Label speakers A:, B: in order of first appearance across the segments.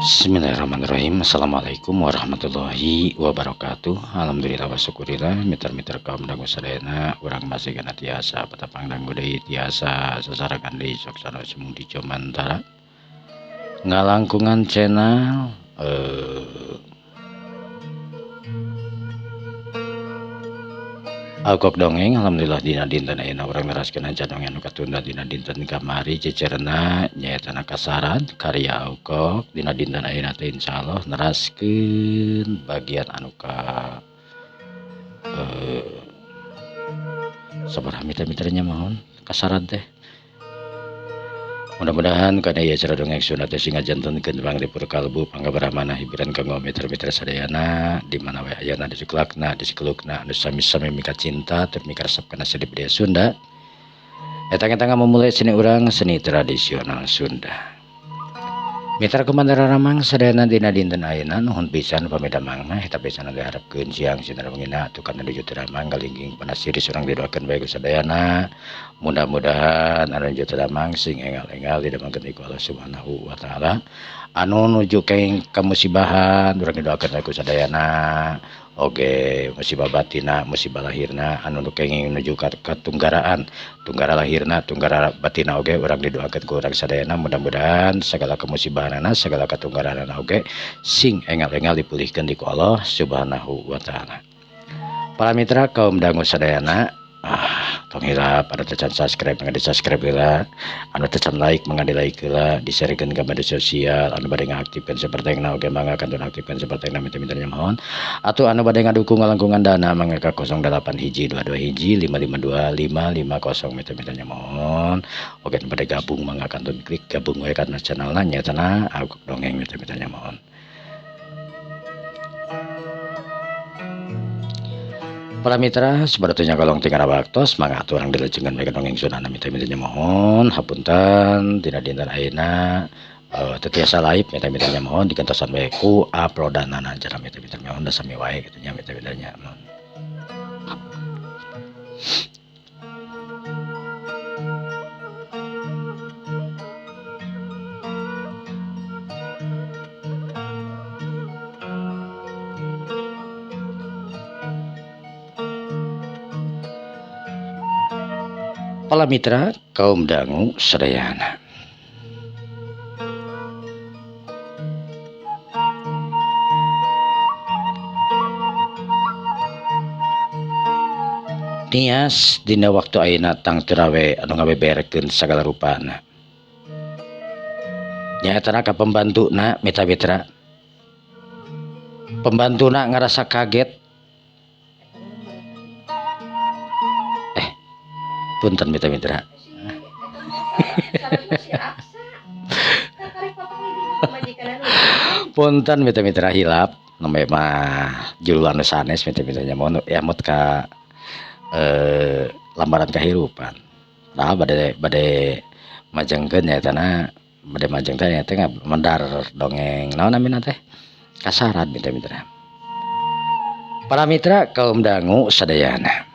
A: Bismillahirrahmanirrahim. Assalamualaikum warahmatullahi wabarakatuh. Alhamdulillah wa syukurillah. Miter-miter kaum dangu sadayana urang masih kana tiasa patapang dangu deui tiasa sasarengan deui sok sano sumung di Jomantara ngalangkungan channel Aukok dongeng. Alhamdulillah dina dinten ayeuna urang neraskeun aja dongeng anu katunda dina dinten kamari cecerna nyaeta kasaran karya Aukok. Dina dinten ayeuna teh insyaallah neraskeun bagian anu ka sabaraha miter-miternya mohon kasaran teh. Mudah-mudahan kana ieu acara dongeng Sunda teh sing ngajantenkeun panglipur kalbu panggabarahmana hiburan kanggo mitra-mitra sadayana di mana we ayana di suklakna di sikelukna anu sami-sami mika cinta tur mika resep kana seni budaya Sunda. Etang-etang memulai seni urang seni tradisional Sunda. Mitra kumandara ramang sadayana dina dinten ayeuna nuhun pisan pamida mangna eta pisan diharapkeun siang sinar wengina atuh kana nuju teu ramang galingging panasiris urang didoakeun bae ku sadayana. Mudah-mudahan anu nuju teu ramang sing engal-engal didamangkeun ku Allah Subhanahu wa taala. Anu nuju kenging kamusibahan urang didoakeun bae ku sadayana. Oge musibah batina, musibah lahirna, anu nu kenging nuju ka katunggaraan, tunggara lahirna, tunggara batina oge urang didoakeun ku urang sadayana. Mudah-mudahan segala kemusibahanana, segala katunggaranana oge sing engal-engal dipulihkeun di ku Allah Subhanahu wa taala. Para mitra kaum dangu sadayana, tong hilap anu teu can subscribe mangga di-subscribe heula, anu teu can like mangga di-like heula, di-sharekeun ka media sosial, anu bade ngaaktifkeun sapertengna oge mangga kantun aktifkeun sapertengna mitra-mitra mohon. Atuh anu bade ngadukung ngalangkungan dana mangga ka 08 1 2 2 1 5 5 2 5 5 0 mitra-mitra mohon. Oge anu bade gabung mangga kantun klik gabung we kana channelna nyaetana Aukok Dongeng mitra-mitra mohon. Para mitra sebetulnya kolong tinggal waktos mangga atuh urang dilajengkeun bae dongeng Sunda mitra-mitra mohon. Hapunten dina dinten ayeuna teu tiasa live mitra-mitra mohon digentosan bae ku uploadanana acara mitra-mitra mohon da sami wae kitu nya mitra-mitra mohon. Para mitra kaum dangu sadayana. Nias dina waktu ayeuna tangteu we anu ngabeberekeun sagala rupana. Nyaetana ka pembantuna mitra-mitra. Pembantuna ngarasa kaget. Punten mitra-mitra. Punten mitra-mitra hilap nembe mah judul anu sanes mitra-mitranya mohon ya mut ka lambaran kahirupan. Nah bade majengkeun nyaetana bade majeng teh nyaeta mendar dongeng naon namina teh kasaran mitra-mitra. Para mitra kaum dangu sadayana.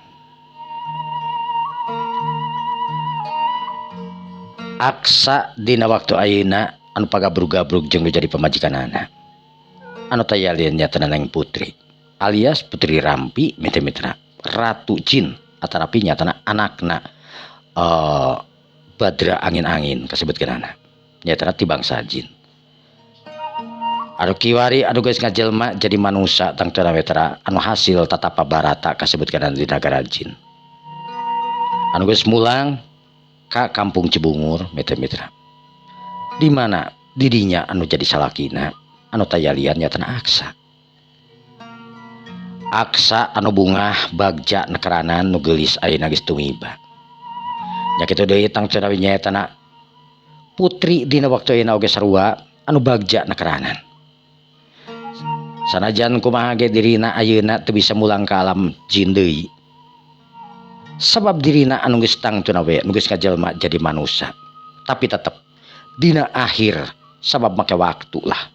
A: Aksa dina waktu ayeuna anu pagabrug-gabrug jeung nu jadi pamajikanana. Anu tayalieun nya Neng Putri alias Putri Rampi mitra-mitra Ratu Jin atanapi nyatana anakna Badra Angin-angin kasebutkeunana nyatana ti bangsa jin. Anu kiwari anu geus ngajelma jadi manusa tangtuna mitra anu hasil tatapa barata kasebutkeunana di nagara jin. Anu geus mulang ka kampung Cibungur mitra-mitra di mana dirinya anu jadi salakina anu tayalian nyatana Aksa. Aksa anu bungah bagja nekeranan nu geulis ayeuna geus tumiba. Nya kitu deui tangtuna we nyaetana Putri dina waktu ayeuna oge sarua anu bagja nekeranan. Sanajan kumaha ge dirina ayeuna teu bisa mulang ka alam jin deui. Sabab dirina anu geus tangtuna we nu geus ngajelma jadi manusa. Tapi tetep dina akhir sabab make waktu lah.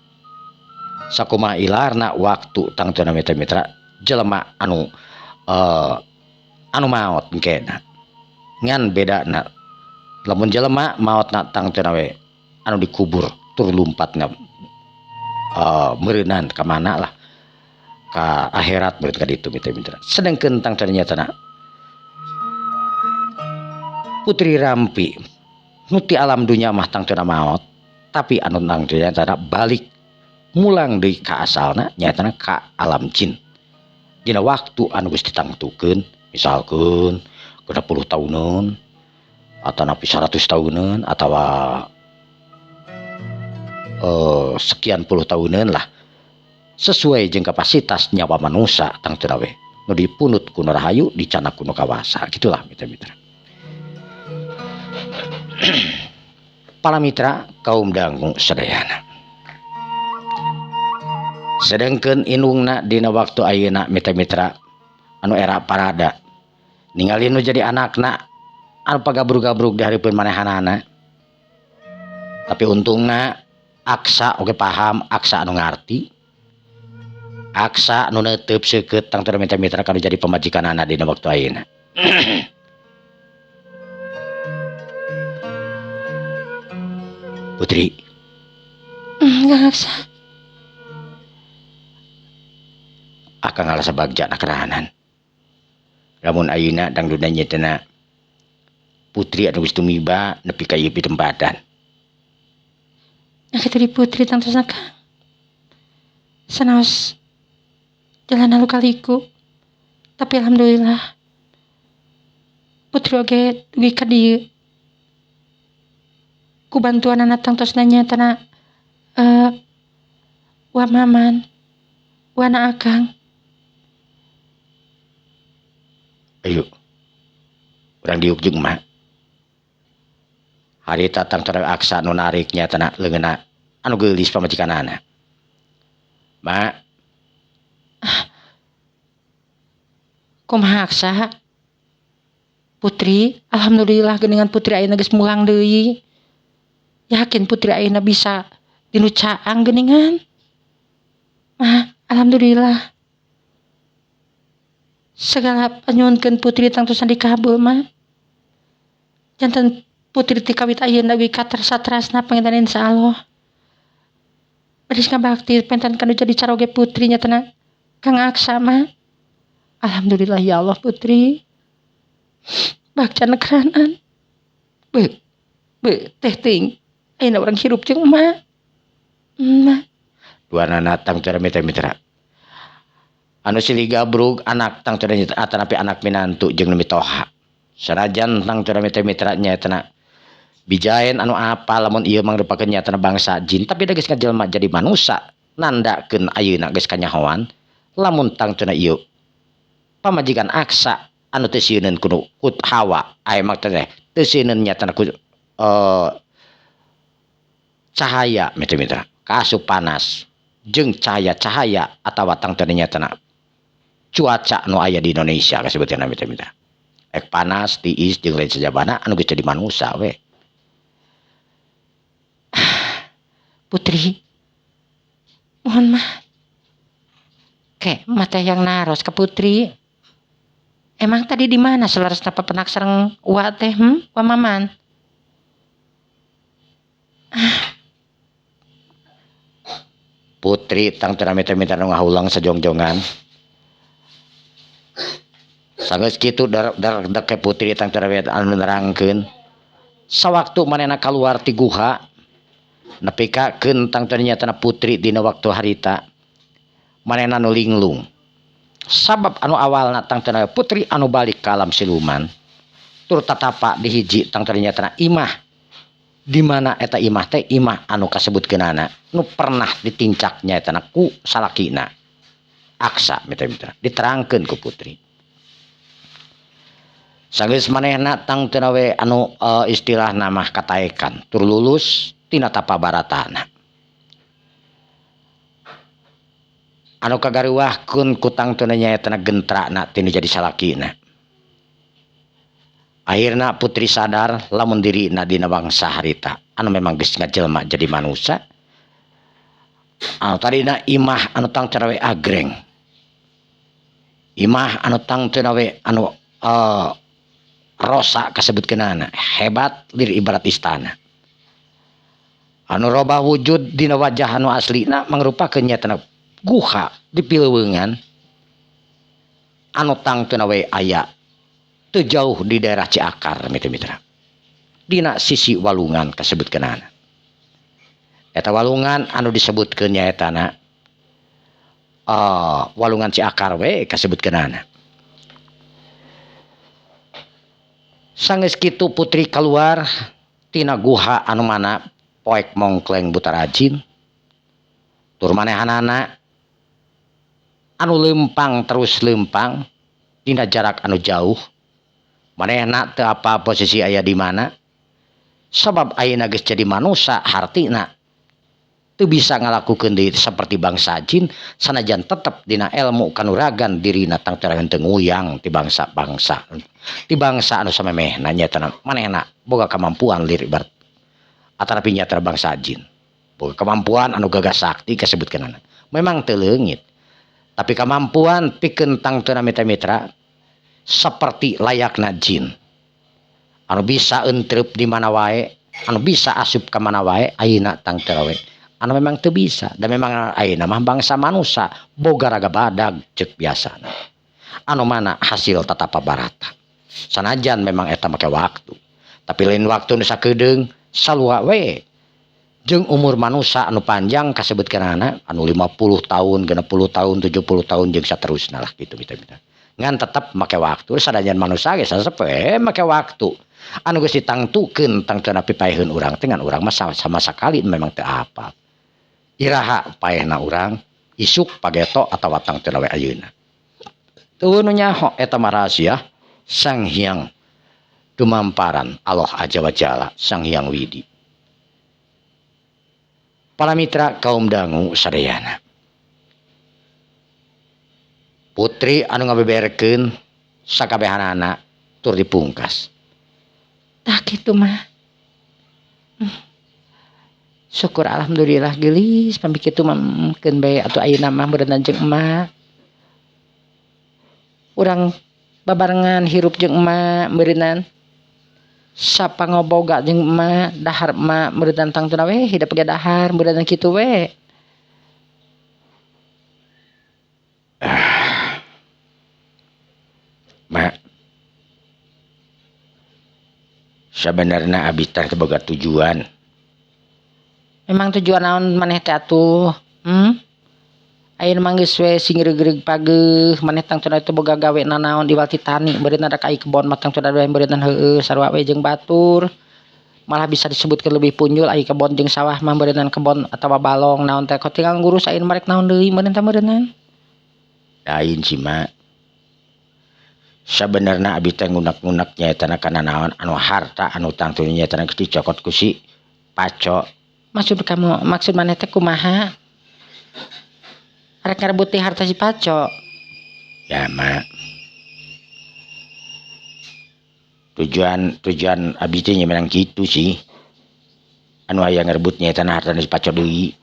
A: Sakumaha ilarna waktu tangtuna mitra-mitra jelema anu anu maot engkena. Ngan bedana lamun jelema maotna tangtuna we anu dikubur tur lumpatna Meureunan ka mana lah ka akhirat meureun ka ditu mitra-mitra. Sedengkeun tang ternyata Putri Rampi nu ti alam dunya mah tangtuna maot, tapi anu tang ternyata balik mulang deui ka asalna nyaetana ka alam jin. Dina waktu anu geus ditangtukeun, misalkeun 60 tahunan atanapi 100 tahunan atawa sekian puluh tahunan lah, sesuai jeung kapasitas nyawa manusia tangtuna we nu dipunut ku nu rahayu, dicanak ku nu kawasa, gitulah mitra-mitra. Para mitra kaum dangu sadayana, sedengkeun indungna dina waktu ayeuna mitra-mitra anu era parada ningali nu jadi anakna anu pagabrug-gabrug di hareupeun manehanana. Tapi untungna Aksa oge paham, Aksa anu ngarti, Aksa nu neuteup seukeut tangtuna mitra-mitra kanu jadi pamajikanana dina waktu ayeuna. Putri.
B: Kang Aksa.
A: Akang ngarasa bagja na kerahanan. Lamun ayeuna dangdutna nyetena Putri anu geus tumiba nepi ka ieu pitempatan.
B: Nah kitu di Putri tangtosna Kang. Sanaos jalan lukaliku. Tapi alhamdulillah Putri oge dugi ka dieu. Ku bantuanana tangtosna nyatana Wa Maman, Wana Akang.
A: Ayo. Urang diuk jeung emak. Harita tangtona Aksa nu narik nyatana leungeunna anu geulis pamajikanana. Mak.
B: Kumaha Aksa? Putri, alhamdulillah geuningan Putri ayeuna geus mulang deui. Yakin Putri ayeuna bisa dinu caang geuningan. Mah, alhamdulillah. Segala panyuhunkeun Putri tangtosna dikabul mah. Janten Putri ti kawit ayeuna dugi ka satrasna panginten insyaallah. Baris ngabakti penten kanu jadi caroge Putri nyatana Kang Aksa mah. Alhamdulillah ya Allah Putri. Bagja nekeranan. Be, be teh ting. Ayeuna urang hirup jeung emak. Emak.
A: Duanana tangtuna mitra-mitra. Anu silih gabrug anak tangtuna nyata atanapi anak minantu jeung nu mitoha. Sanajan tangtuna mitra-mitra nyaetana bijaen anu apa lamun ieu mangrupakeun nyatana bangsa jin, tapi da geus ngajelma jadi manusa nandakeun ayeuna geus kanyahoan lamun tangtuna ieu pamajikan Aksa anu teu sieuneun kudu kut hawa aya mah teh teu sieuneun nyatana ku cahaya mitra-mitra kaasup panas jeung cahaya-cahaya atawa tangtuna nyatana cuaca nu aya di Indonesia kasebutna mitra-mitra. Ek panas tiis jeung lain sajabana anu geus jadi manusa we.
B: Putri, mohon mah. Kek mata yang naros ke Putri. Emang tadi di mana selaras napa penak sareng wa teh, Wa Maman?
A: Putri tangtuna mitra-mitra nu ngahulang sajongjongan. Sanggeus kitu dar dar deke Putri tangtuna anu nerangkeun. Sawaktu manehna kaluar ti guha nepi ka keun tangtuna nyatana Putri dina waktu harita manehna nu linglung. Sabab anu awalna tangtuna Putri anu balik ka alam siluman tur tatapa di hiji tangtuna nyatana imah, di mana eta imah teh imah anu kasebutkeunana nu pernah ditincak nyaetana ku salakina Aksa mitra-mitra diterangkeun ku Putri. Sanggeus manehna tangtuna we anu istilahna mah kataekan tur lulus tina tapa baratana. Anu kagaruahkeun ku tangtuna nyaetana gentrana tinu jadi salakina. Akhirna Putri sadar lamun dirina dina bangsa harita anu memang geus ngajelma jadi manusa. Anu tadina imah anu tangtuna we agreng. Imah anu tangtuna we anu rosa kasebutkeunana hebat lir ibarat istana. Anu robah wujud dina wajah anu aslina mangrupakeun nyaetana guha di pileuweungan anu tangtuna we aya teu jauh di daerah Ciakar mitra-mitra. Dina sisi walungan kasebutkeunana. Eta walungan anu disebutkeun nyaetana walungan Ciakar we kasebutkeunana. Sanggeus kitu putri kaluar tina guha anu mana poek mongkleng buta rajin tur manehanana anu leumpang terus leumpang dina jarak anu jauh manehna teu apa posisi aya di mana sabab ayeuna geus jadi manusa hartina teu bisa ngalakukeun deui saperti bangsa jin sanajan tetep dina ilmu kanuragan dirina tangtara henteu nguyang ti bangsa-bangsa ti bangsa anu samemehna nyaeta manehna boga kamampuan lir ibarat atanapi nyaeta bangsa jin boga kemampuan anu gagah sakti kasebutkeunana memang teu leungit tapi kemampuan pikeun tangtuna mitra-mitra seperti layakna jin anu bisa entrep di mana wae anu bisa asup ka mana wae ayeuna tangtuna we anu memang teu bisa dan memang ayeuna mah bangsa manusa boga raga badag ceuk biasana anu mana hasil tatapa barata sanajan memang eta make waktu tapi lain waktu nu sakedeung salua we jeung umur manusa anu panjang kasebutkeunana anu 50 tahun 60 tahun 70 tahun jeung saterusna lah kitu mitra-mitra ngan tetep make waktu sanajan manusa ge sasep we make waktu anu geus ditangtukeun tangtuna pipaeheun urang teh ngan urang mah sama sakali memang teu apal iraha paehna urang isuk pageto atawa tangtuna we ayeuna teu nu nyaho eta mah rahasia Sang Hyang Dumamparan Allah Azza wa Jalla Sang Hyang Widi. Para mitra kaum dangu sadayana. Putri anu ngabeberkeun sakabehanana tur dipungkas.
B: Tah kitu mah. Syukur alhamdulillah geulis pamit kitu mah keun bae atuh ayeuna mah meureunna jeung emak. Urang babarengan hirup jeung emak meureunnan. Sapangoboga jeung emak dahar emak meureunnan tangtuna we hidup ge dahar meureunnan kitu we.
A: Mak, sabenerna abi teh boga tujuan.
B: Memang tujuan naon maneh teh atuh? Ayeuna mah geus we sing reug-reug pageuh maneh tangtuna teh boga gawe nanaon di walti tani meureunna da ka kebon mah tangtuna we meureunna heueuh sarua we jeung batur. Malah bisa disebutkeun lebih punjul ai kebon jeung sawah mah meureunna kebon atawa balong naon teh tinggal ngurus ayeuna marek naon deui meureun teh meureunna.
A: Lain sih mak. Sabenerna abi teh ngunek-ngunek nyaetana kana naon anu harta anu tangtuna nyaetana geus dicokot ku si Paco.
B: Maksud kamu, maksud maneh teh kumaha? Arek ngarebut harta si Paco.
A: Ya mak. Tujuan abi teh nya memang kitu sih. Anu aya ngarebut nyaetana harta si Paco deui.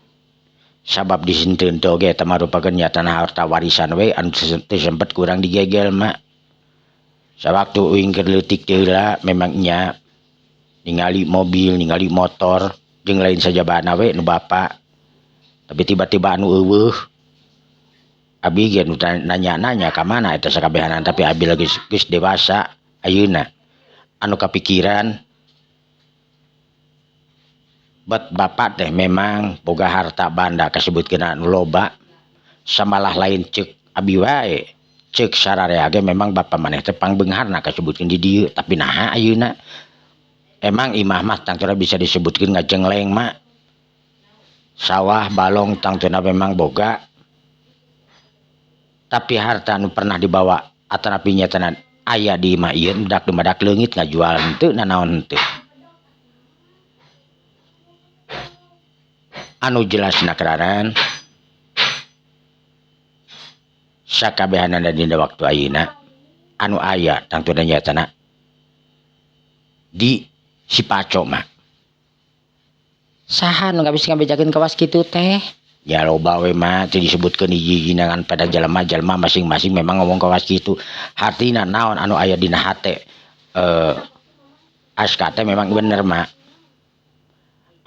A: Sabab disinteun teh oge eta marupakeun nyaetana harta warisan we anu teu sempet kurang digegel mak. Sawaktu uing keur leutik teh heula memang nya ningali mobil, ningali motor jeung lain sajabana we nu bapa. Tapi tiba-tiba anu eueuh. Abi ge nu nanya-nanya ka mana eta sakabehanana tapi abi lagi geus dewasa ayeuna. Anu kapikiran bet bapa teh memang boga harta banda kasebutkeun anu loba samalah lain ceuk abi wae. Ceuk sararea ge memang bapa maneh teh pangbeungharna kasebutkeun di dieu tapi naha ayeuna emang imah mah tangtuna bisa disebutkeun ngajengleng mak. Sawah balong tangtuna memang boga tapi harta anu pernah dibawa atanapi nyatana aya di imah ieu dak dumadak leungit ngajual henteu nanaon henteu. Anu jelas nakararan sakabehanana dina waktu ayeuna anu aya tangtuna nyatana di si Paco mah.
B: Saha nu bisa ngabejakeun kawas kitu teh?
A: Ya loba we mah teu disebutkeun hiji-hijina ngan pada jelema-jelema masing-masing memang ngomong kawas kitu. Hartina naon anu aya dina hate Aska teh memang bener mak.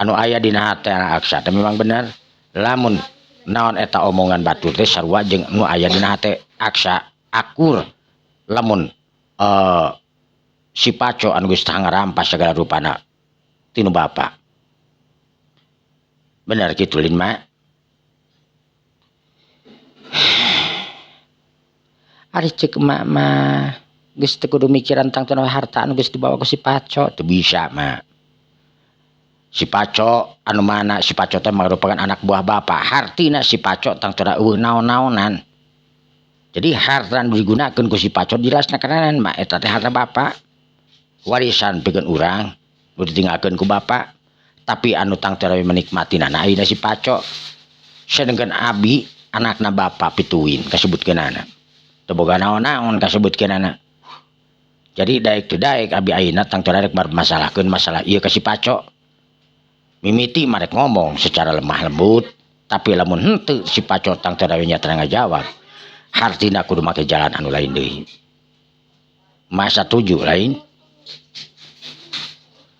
A: Anu aya dina hate Aksa teh memang bener. Lamun naon eta omongan batur teh sarua jeung nu aya dina hate Aksa akur lamun si Paco anu geus ngarampas segala rupana tinu bapa. Bener kitu lin mak?
B: Ari ceuk emak mah geus teu kudu mikiran tangtuna harta anu geus dibawa ku si Paco.
A: Teu bisa mak. Si Paco anu mana si Paco teh merupakan anak buah bapa. Hartina si Paco tangtuna eueuh naon-naonan. Jadi harta anu digunakeun ku si Paco jelasna kananan mak eta teh harta bapa. Warisan pikeun urang nu ditinggalkeun ku bapa. Tapi anu tangtuna menikmatinana ayeuna si Paco. Sedengkeun abi anakna bapa pituin kasebutkeunana. Teu boga naon-naon kasebutkeunana. Jadi daek teu daek abi ayeuna tangtuna rek masalahkeun masalah ieu ka si Paco. Mimiti marek ngomong secara lemah lembut, tapi lamun henteu si Paco tangtuna nya teu ngajawab. Hartina kudu make jalan anu lain deui. Masa tuju lain.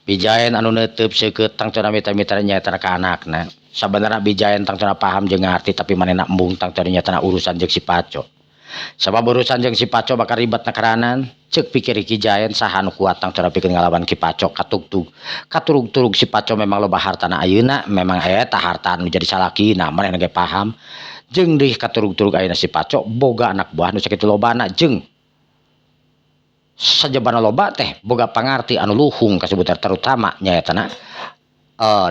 A: Bijaen anu neuteub seukeut tangtuna mitra-mitra nyaeta ka anakna. Sabenerna Bijaen tangtuna paham jeung ngarti tapi manehna embung tangtuna nyaeta urusan jeung si Paco. Sabab urusan jeung si Paco bakal ribet na keranan. Ceuk pikir Ki Jaen saha nu kuat tangtuna pikeun ngalawan Ki Paco katugtug. Katurug-turug si Paco memang loba hartana ayeuna, memang eta harta anu jadi salakina, manehna ge paham. Jeung deui katurug-turug ayeuna si Paco boga anak buah nu sakitu lobana jeung sajabana loba teh boga pangarti anu luhung kasebutan terutama nyaetana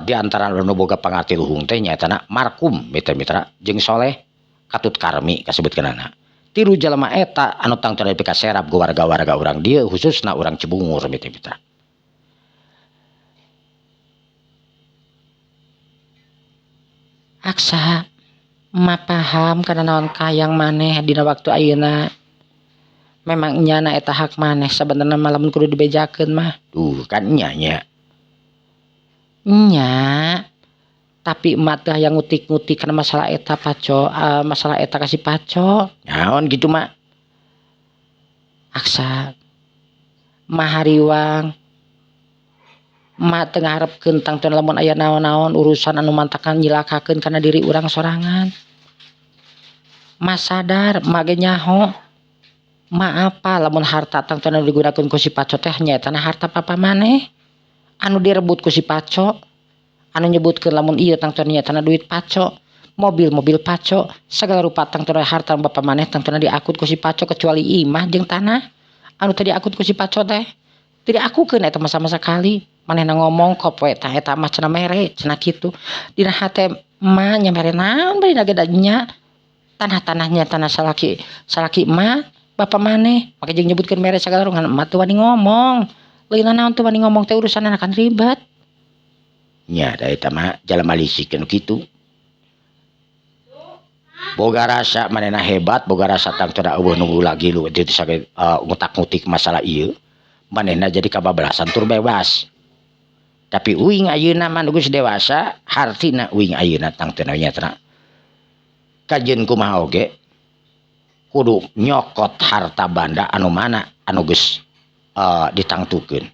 A: di antara anu boga pangarti luhung teh nyaetana Markum mitra-mitra jeung Soleh Katut Karmi kasebutkeunana. Tiru jalma eta anu tangtuna pikaserap ku warga-warga urang dieu khususna urang Cibungur mitra-mitra.
B: Aksa mah paham kana naon kayang maneh dina waktu ayeuna. Memang nyana eta hak maneh sabenerna mah lamun kudu dibejakeun mah.
A: Duh kan nya nya.
B: Nya. Tapi emak teh hayang ngutik-ngutik kana masalah eta Paco, masalah eta ka si Paco.
A: Naon gitu mak?
B: Aksa mah hariwang. Emak teu ngaharepkeun tangtuna lamun aya naon-naon urusan anu mantakan nyilakakeun kana diri urang sorangan. Emak sadar, emak ge nyaho. Emak apa lamun harta tangtuna digunakeun ku si Paco teh nyaetana harta papa maneh. Anu direbut ku si Paco. Anu nyebutkeun lamun ieu tangtuna nyaetana duit Paco, mobil-mobil Paco, segala rupa tangtuna harta bapa maneh tangtuna diakut ku si Paco kecuali imah jeung tanah. Anu teu diakut ku si Paco teh. Teu diakukeun eta mah sama sakali. Manehna ngomong kop we tah eta mah cenah mere, cenah kitu. Dina hate emak nya mere naon bari da ge da nya. Tanah-tanahnya tanah salaki, salaki emak bapa maneh. Make jeung nyebutkeun mere sagala rupa emak teu wani ngomong. Leuna naon teu wani ngomong teh urusanna kan ribet.
A: Nya da eta mah jalma licik nu kitu. Boga rasa manehna hebat, boga rasa tangtuna eueuh nu lagi lu teu bisa ngutak-ngutik masalah ieu. Manehna jadi kabablasan tur bebas. Tapi uing ayeuna mah nu geus dewasa, hartina uing ayeuna tangtuna nyaeta kajeun kumaha oge kudu nyokot harta banda anu mana anu geus ditangtukeun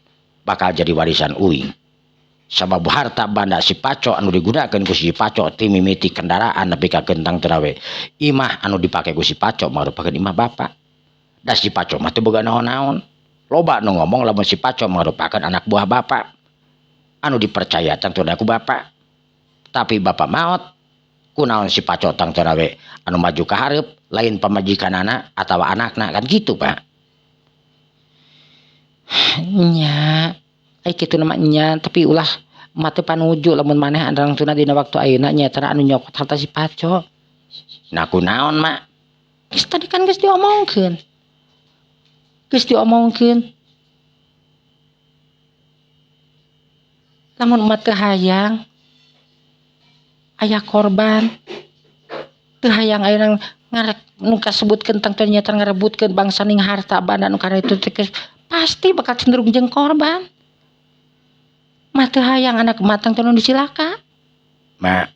A: bakal jadi warisan uing. Sabab harta banda si Paco anu digunakeun ku si Paco ti mimiti kendaraan nepi ka gentang teu imah anu dipake ku si Paco marupakeun imah bapa. Da si Paco mah teu boga naon-naon. Loba nu ngomong lamun si Paco marupakeun anak buah bapa. Anu dipercaya tangtuna ku bapa. Tapi bapa maot kunaon si Paco tangtuna we anu maju ka hareup lain pamajikanana atawa anakna kan kitu Pak.
B: Nya. Ai kitu na mah nya tapi ulah mah teu panuju lamun maneh andangtuna dina waktu ayeuna nyaeta anu nyokot harta si Paco.
A: Nah kunaon mak?
B: Geus tadi kan geus diomongkeun. Geus diomongkeun. Lamun emak teu hayang aya korban, teu hayang ayeuna ngarek nu kasebutkeun tangtuna nyaeta ngarebutkeun bangsa ning harta banda nu kana itu teh pasti bakal cenderung jeung korban. Mah teu hayang anak matang teh nu dicilaka.
A: Mak,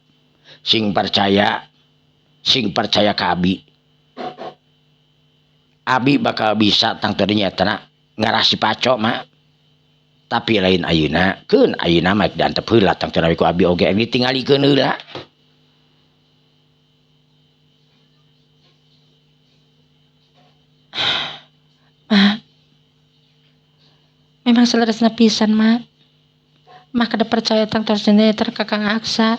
A: sing percaya ka abi. Abi bakal bisa tangtuna nyaeta ngarah si Paco, mak. Tapi lain ayeuna, keun ayeuna mah diantep heula tangtuna we ku abi oge ditingalikeun heula.
B: Ma. Memang saleresna pisan, Ma. Ma kada percaya tangtos nyeter ka Kang Aksa.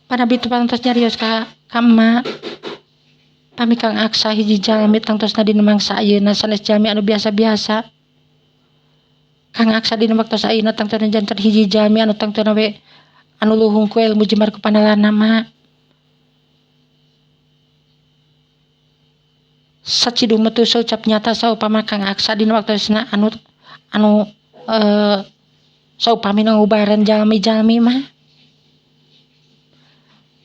B: Pan abi teh parantos nyarios ka emak. Pami Kang Aksa hiji jalmi tangtosna dina mangsa ayeuna sanes jalmi anu biasa-biasa. Kang Aksa dina waktos ayeuna tangtosna janten hiji jalmi anu tangtosna we anu luhung ku ilmu jembar ku panalana, Ma. Saciduh metu saucap nyata saupama Kang Aksa dina waktosna anu anu saupami ngubaran jalmi-jalmi mah.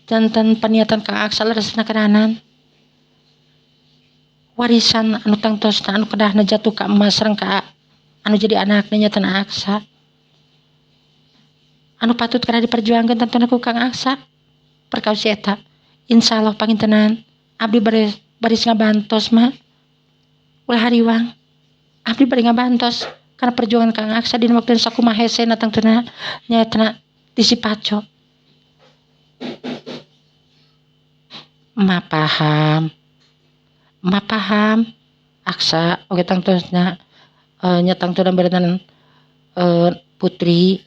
B: Janten paniatan Kang Aksa leresna kananan. Warisan anu tangtosna anu kedahna jatuh ka emak sareng ka anu jadi anakna nyatana Aksa. Anu patut kana diperjuangkeun tangtosna ku Kang Aksa. Perkawis eta insyaallah pangintenan abdi baris ngabantos, Ma. Ulah hariwang. Abdi bari ngabantos kana perjuangan Kang Aksa dina waktu sakumaha hesena tangtosna nyaetana di si Paco. Ma paham. Ma paham. Aksa oge tangtosna nya tangtosna berenang putri.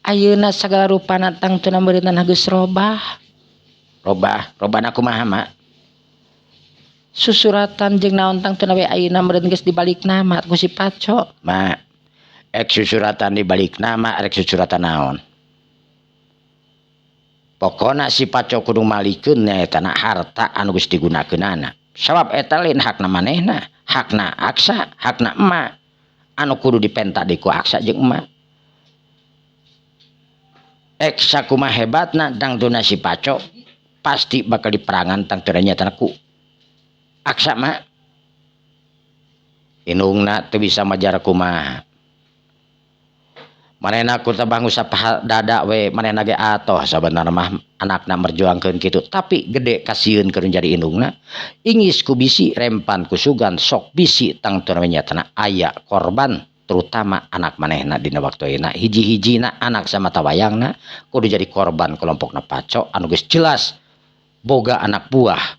B: Ayeuna sagala rupana tangtosna berenang geus robah.
A: Robah, robahna kumaha, Ma?
B: Susuratan jeung naon tangtosna we ayeuna meureun geus dibalik nama ku si Paco.
A: Ma, ek susuratan dibalik nama rek susuratan naon? Pokona si Paco kudu malikeun nyaeta na harta anu geus digunakeunana. Sabab eta lain hakna manehna, hakna Aksa, hakna emak. Anu kudu dipenta deui ku Aksa jeung emak. Ek sakumaha hebatna tangtuna si Paco pasti bakal diperangan tangtuna nyaeta ku Aksa, Ma. Indungna teu bisa majar kumaha. Manehna ku tabah ngusap dada we, manehna ge atoh sabenerna mah anakna merjuangkeun kitu, tapi gede kasieun keur jadi indungna. Ingis ku bisi, rempan ku sugan, sok bisi tangtuna nyaetana aya korban terutama anak manehna dina waktu ayeuna. Hiji-hijina anak samata wayangna kudu jadi korban kelompokna Paco anu geus jelas boga anak buah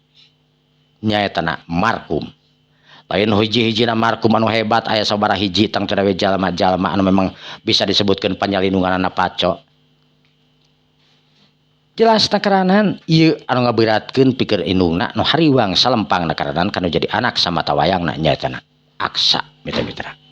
A: nyaetana Markum. Lain hiji-hijina Markum anu hebat aya sabaraha hiji tangtuna we jalma-jalma anu memang bisa disebutkeun panyalindunganana Paco. Jelas nakaranan ieu anu ngaberatkeun pikeun indungna nu hariwang salempang nakaranan kanu jadi anak samata wayangna nyaetana Aksa mitra-mitra.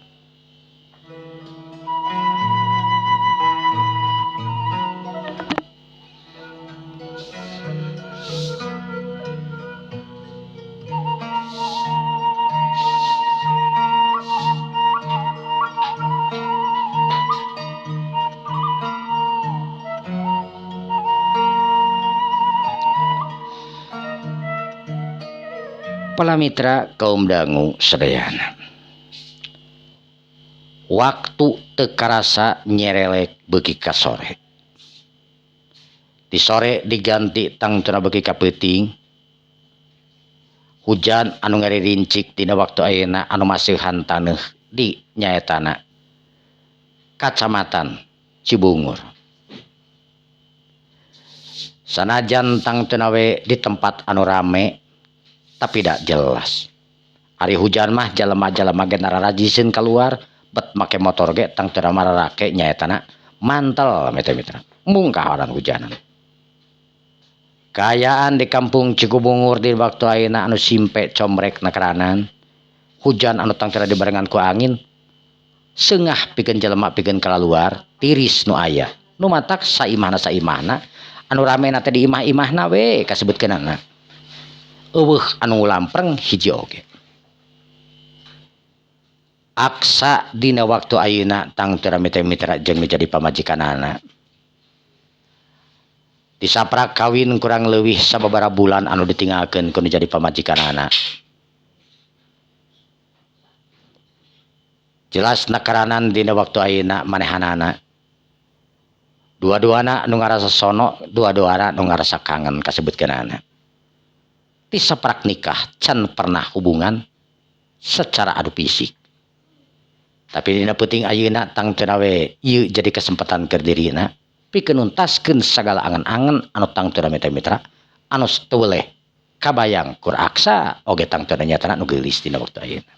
A: Para mitra kaum dangu sadayana. Waktu teu karasa nyerelek beuki ka sore. Di sore diganti tangtuna beuki ka peuting. Hujan anu ngaririncik dina waktu ayeuna anu maseuhan taneuh di nyaetana Kacamatan Cibungur. Sanajan tangtuna we di tempat anu rame tapi dak jelas. Ari hujan mah jalema-jalema ge nararajiseun keluar, bet make motor ge tangtuna mararake nyaetana mantel mitra-mitra. Mung kaharan hujanan. Kaayaan di kampung Cikubungur di waktu ayeuna anu simpe comrek nakaranan, hujan anu tangtuna dibarengan ku angin, seungah pikeun jelema pikeun kalaluar, tiris nu aya. Nu matak saimahna saimahna, anu ramena teh di imah-imahna we kasebutkeunana. Eueuh anu lampreng hiji oge. Aksa dina waktu ayeuna tangtuna mitra-mitra jeung nu jadi pamajikanana. Disaprak kawin kurang leuwih sababaraha bulan anu ditinggalkeun ku nu jadi pamajikanana. Jelas nakaranan dina waktu ayeuna manehanana. Dua-duana nu ngarasa sono, dua-duana nu ngarasa kangen kasebutkeunana. Tisaprak nikah can pernah hubungan secara adu fisik. Tapi dina peuting ayeuna tangtuna we ieu jadi kesempatan keur dirina pikeun nuntaskeun sagala angan-angan anu tangtuna mitra-mitra anu teu weleh kabayang kur aksa oge tangtuna nyatana nu geulis dina waktu ayeuna.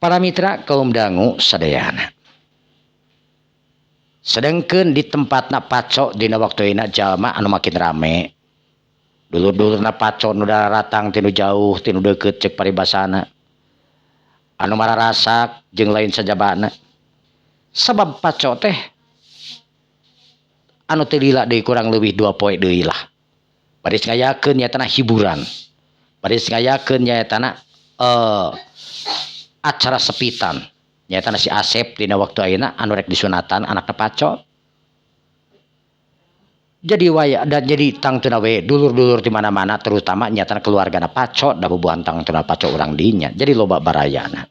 A: Para mitra kaum dangu sadayana. Sedengkeun di tempatna paco dina waktu ayeuna jalma anu makin rame. Dulur-dulurna paco nu daratang tinu jauh tinu deukeut ceuk paribasana. Anu mararasak jeung lain sajabana. Sabab paco teh anu teu lila deui kurang leuwih 2 poe deui lah. Bari ngayakeun nyaetana hiburan. Bari ngayakeun nyaetana acara sepitan. Nyaetana si Asep dina waktu ayeuna anu rek disunatan anakna paco. Jadi waya dan jadi tangtuna we dulur-dulur di mana-mana terutama nyatana keluargana paco da bubuhan tangtuna paco urang dinya. Jadi loba barayana.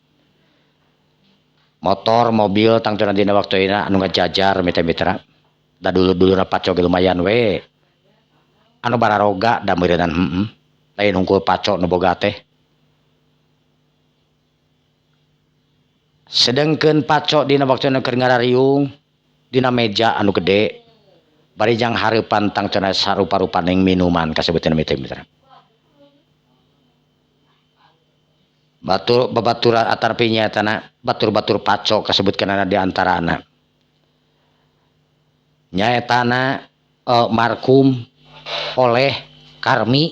A: Motor, mobil tangtuna dina waktu ayeuna anu ngajajar mitra-mitra. Da dulur-dulurna paco ge lumayan we. Anu bararoga da meureunnan heueuh. Lain hungkul paco nu boga teh. Sedengkeun paco dina waktu ayeuna keur ngarariung dina meja anu gede. Bari jang hareupan tangtuna sarupa-rupaning minuman kasebutan mitra-mitra. Batur babaturan atarpi nyaetana batur-batur paco kasebutkeunana di antarana. Nyaetana Markum oleh Karmi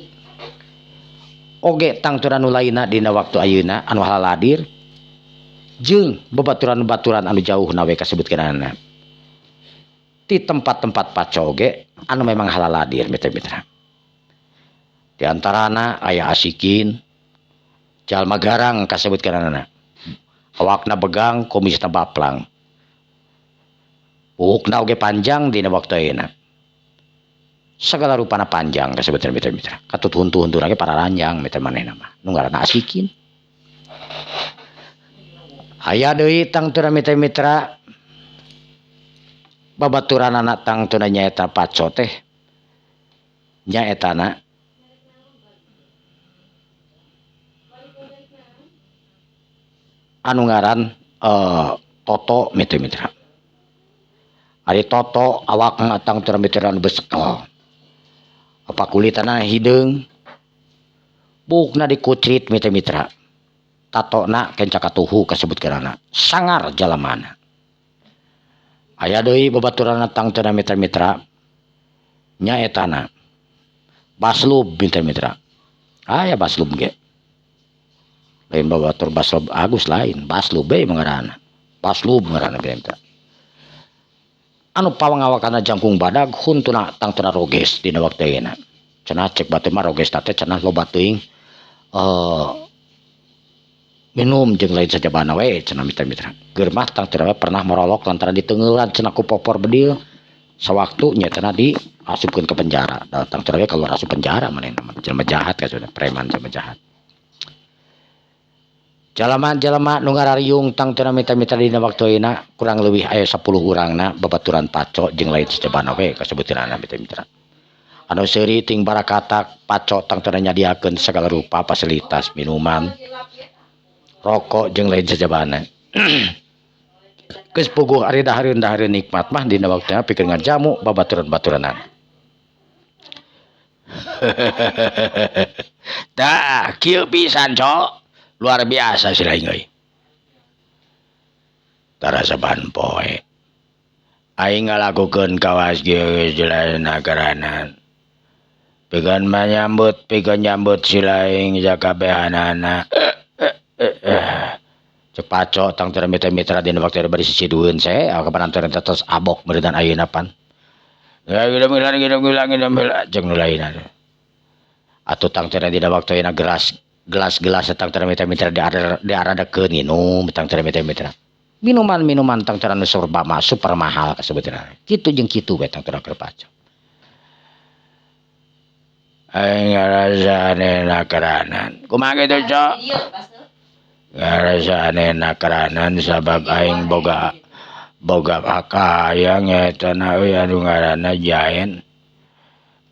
A: oge tangtuna nu lainna dina waktu ayeuna anu haladir jeung babaturan-baturan anu jauh we kasebutkeunana. Di tempat-tempat paco oge anu memang halaladir mitra-mitra. Di antarana aya Asikin jalma garang kasebutkeunana. Awakna begang kumisna baplang. Buukna oge panjang dina waktu ayeuna. Sagala rupana panjang kasebutkeun mitra-mitra. Katut huntu-huntuna ge pararanjang mitra manehna mah. Nu ngaranna Asikin. Aya deui tangtuna mitra-mitra babaturanana tangtuna nyaeta paco teh nyaetana anu ngaran Toto mitra-mitra. Ari Toto awakna tangtuna mitra anu besekel. Apa kulitana hideung buukna dikucrit mitra-mitra. Tatona kenca katuhu kasebutkeunana sangar jalamana. Aya deui babaturanna tangtuna mitra-mitra nyaetana Baslub mitra-mitra. Aya Baslub ge. Lain babatur Baslub Agus lain, Baslub we ngaranna. Baslub ngaranna mitra. Anu pawangawakana jangkung badag huntuna tangtuna roges dina waktu ayeuna. Cenah cek batur mah roges teh cenah loba teuing minum jeung lain sajabana we cenah mitra-mitra. Geur mah tangtuna pernah morolok lantaran diteungeulan cenah ku popor bedil. Sawaktu nyaetana diasupkeun ke penjara. Da tangtuna we keluar asup penjara manehna mah jelema jahat ka cenah preman jelema jahat. Jalama-jalama nu ngarariung tangtuna mitra-mitra dina waktu ayeuna kurang leuwih aya 10 urangna babaturan paco jeung lain sajabana we kasebutkeunana mitra-mitra. Anu seuri ting barakatak paco tangtuna nyadiakeun sagala rupa fasilitas minuman, rokok jeung lain sajabana. Geus puguh ari dahareun-dahareun nikmat mah dina waktuna pikeun ngajamu babaturan-baturanan. Tah kieu pisan cok. Luar biasa si lain euy. Tarasaban poe. Aing ngalakukeun kawas kieu geus jelas nakaranan. Pikeun manyambut, pikeun nyambut si lain sakabehanana. Cek paco tangtuna mitra-mitra dina waktu bari sisidueun se, kapan antara tos abok meureunnan ayeuna pan. Jeung nu lainna. Atuh tangtuna dina waktu ayeuna gelas gelas-gelas tangtuna mitra-mitra diaradakeun nginum tangtuna mitra-mitra. Minuman-minuman tangtuna nu serba super mahal kasebutna. Kitu jeung kitu we tangtuna keur paco. Aing ngarasane nakaranan. Kumaha kitu, Cok? Ngarasane nakaranan sabab aing boga hakayang nyaetana euy anu ngaranna Jaen.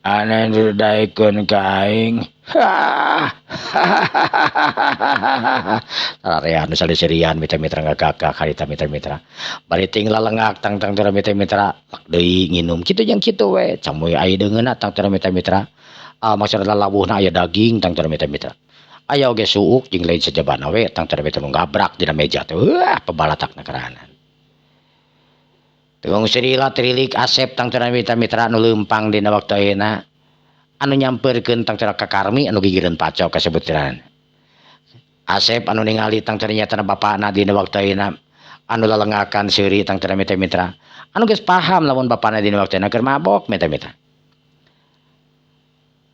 A: Anu didaekeun ka aing. Sararean nu saliserian mitra-mitra ngagagak harita mitra-mitra. Bari ting lalengak tangtang tara mitra-mitra lak deui nginum kitu jeung kitu we camuy aya deungeunna tangtang mitra-mitra. Maksudna lawuhna aya daging tangtang mitra-mitra. Aya oge suuk jeung lain sajabana we tangtang mitra nu gabrak dina meja teh. Wah, pabalatakna karanan. Tunggu serila terilik Asep tangtang mitra-mitra nu leumpang dina waktu ayeuna. Anu nyamperkeun tangtang ka Karmi anu gigireun pacok kasebutan. Asep anu ningali tangtang nyatana bapana dina waktu ayeuna anu lalengakan seuri tangtang mitra-mitra. Anu geus paham lamun bapana dina waktu ayeuna keur mabok mitra-mitra.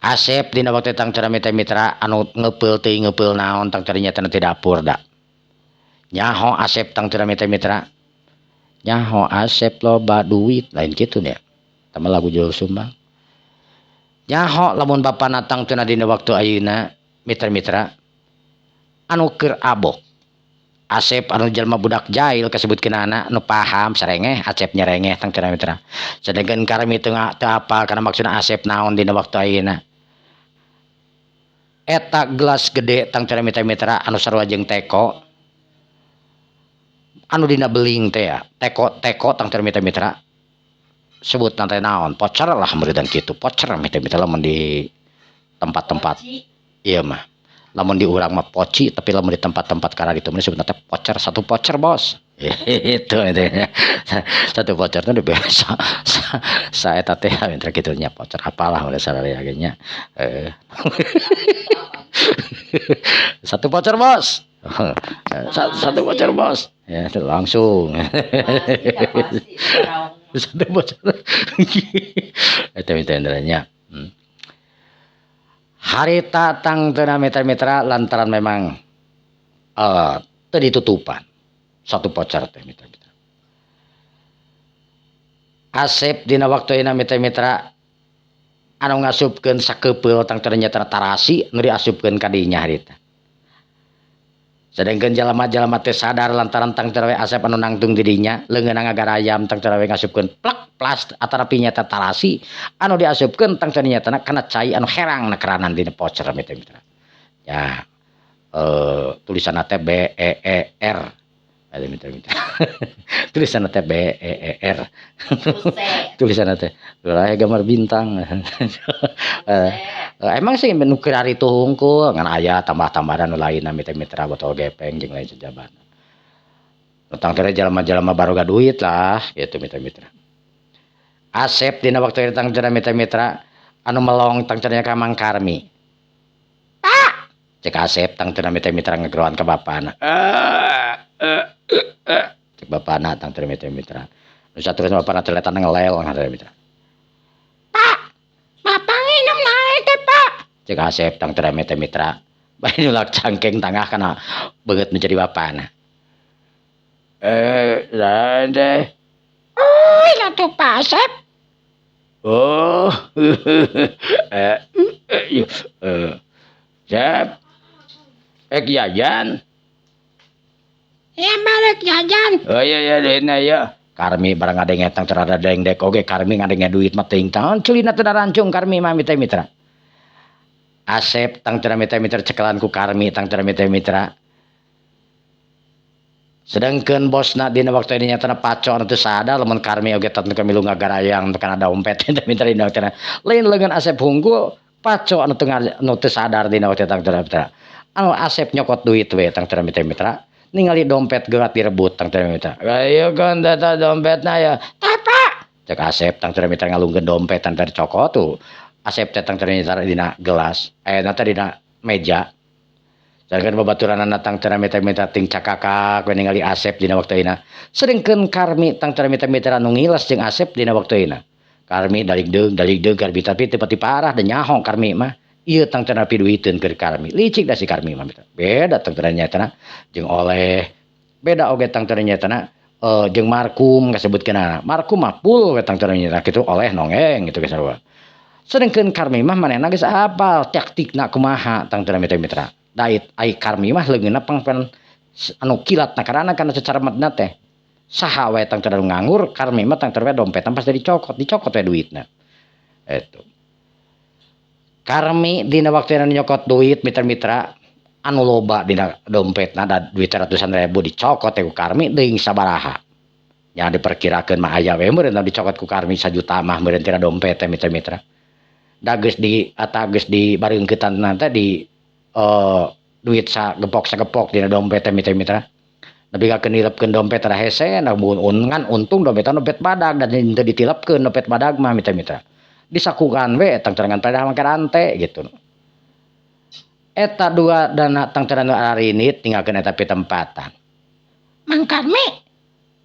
A: Asep dina waktu tangtang mitra-mitra anu ngepeul teuing ngepeul naon tangtang nyatana ti dapur da. Nyaho Asep tangtang mitra-mitra. Nyaho Asep loba duit lain kitu nya. Tama lagu Jul Sumbang. Nyaho lamun bapana tangtuna dina waktu ayeuna mitra-mitra anu keur abok. Asep anu jalma budak jahil kasebutkeunana nu paham sarengeh Asep nyerengeh tangtuna mitra. Sedengkeun Karmi teu apal kana maksudna Asep naon dina waktu ayeuna. Eta gelas gede tangtuna mitra-mitra anu sarua jeung teko anu dina beling teh ya, teko-teko tangtuna mitra-mitra. Sebut nanti naon pocer lah meureun kitu pocer mitra-mitra lamun di tempat-tempat ieu mah lamun di urang mah poci tapi lamun di tempat-tempat karena itu mah disebut teh pocer satu pocer bos itu satu pocer teh biasa saya teh mitra kitu nya pocer apalah udah sararea ge nya satu pocer bos satu pocer bos ya langsung satu bocor eta mitra-mitranya. Harita tangtuna mitra-mitra lantaran memang teu ditutupan satu pocer teh mitra-mitra. Asep dina waktu ayeuna mitra-mitra anu ngasupkeun sakepeul tangtuna nyata tarasi nu diasupkeun ka dinya harita. Sedangkan jalma-jalma teh sadar lantaran tangtuna we Asep anu nangtung di dinya leungeunna ngagarayam tangtuna we ngasupkeun plak plas atanapi nyata tarasi anu diasupkeun tangtuna nyatana kana cai anu herang na keranan dina pocer mitra-mitra. Ya tulisanna teh B E E R. Ada mitra-mitra. Tulisanna teh B E E R. Tulisanna teh ulah gambar bintang. Emang sih nu keur ari teu hungkul ngan aya tambah-tambahan nu lainna mitra-mitra botol gepeng jeung lain sajabana. Tentang teh jalma-jalma baroga duit lah gitu mitra-mitra. Asep dina waktu eta tang mitra-mitra anu melong tang teh ka Mang Karmi. Pak, cek Asep tang teh mitra-mitra ngegeroan ka bapana. Cek bapana tang teh mitra-mitra. Nu saterusna bapana teh letana ngelel ngaran mitra. Pak, bapak nginum naon teh Pak? Cek Asep tang teh mitra-mitra. Bari nulak cangkeng tangah kana beungeut menjadi bapana. Lain teh.
B: Oh, atuh Pak Asep.
A: Oh. Sep. Jajan.
B: Ya balik jajan.
A: Oh iya iya duitna ieu. Karmi barang ngadenge tang terada dengdek oge Karmi ngadenge duit mah teuing taon ceulina teu rancung Karmi mah mitra-mitra. Asep tang teu mitra-mitra cekelan ku Karmi tang teu mitra-mitra. Sedangkeun bosna dina waktu ini nyatana paco anu teu sadar lamun Karmi oge teu kamilu ngagarayang teu kana dompet mitra dina waktu lain leungeun Asep hungkul paco anu teu anu teu sadar dina waktu tang teu mitra. Anu Asep nyokot duit we tang teu mitra-mitra. Ningali dompet gerat direbut tang teu mitra. Ayo kan data dompetna ya. Tah Pak. Cek Asep tang teu mitra ngalungkeun dompet tang teu cokot tuh. Asep teh tang teu mitra dina gelas, na teh dina meja. Sedangkan babaturanana tang teu mitra-mitra ting cakakak we ningali Asep dina waktu ayeuna. Sedengkeun Karmi tang teu mitra-mitra nu ngiles jeung Asep dina waktu ayeuna. Karmi daligdeung daligdeung Karmi tapi teu pati parah da nyaho Karmi mah. Ieu tang teu piduiteun keur Karmi. Licik da si Karmi mah. Beda tang teu nyatana jeung oleh. Beda oge tang teu nyatana jeung Markum kasebutkeunana. Markum mah full we tang teu nyatana kitu oleh nongeng gitu geus sarua. Sedengkeun Karmi mah manehna geus apal taktikna kumaha tang teu mitra-mitra. Dait ai Karmi mah leungeunna pangpen anu kilat na karana kana secara medna teh. Saha we tang teu nganggur Karmi mah tang teu dompetna pas dicokot, dicokot we duitna. Eta. Karmi dina waktu anu nyokot duit mitra-mitra anu loba dina dompetna da duit ratusan ribu dicokot ku Karmi deui sabaraha. Nya diperkirakeun mah aya we meureun dicokot ku Karmi sajuta mah meureun tina dompet teh mitra-mitra. Da geus di eta geus dibareungkeutan teh di duit sagepok-sagepok dina dompet teh mitra-mitra. Nepi ka nilepkeun dompet teh hese ngan untung dompetna dompet badag dan teu ditilepkeun dompet badag mah mitra-mitra. Disakukan we tangterangan pada make rante gitu. Eta dua dana tangteran arinit tinggalkeun eta pitempatan.
B: Mang Karmi,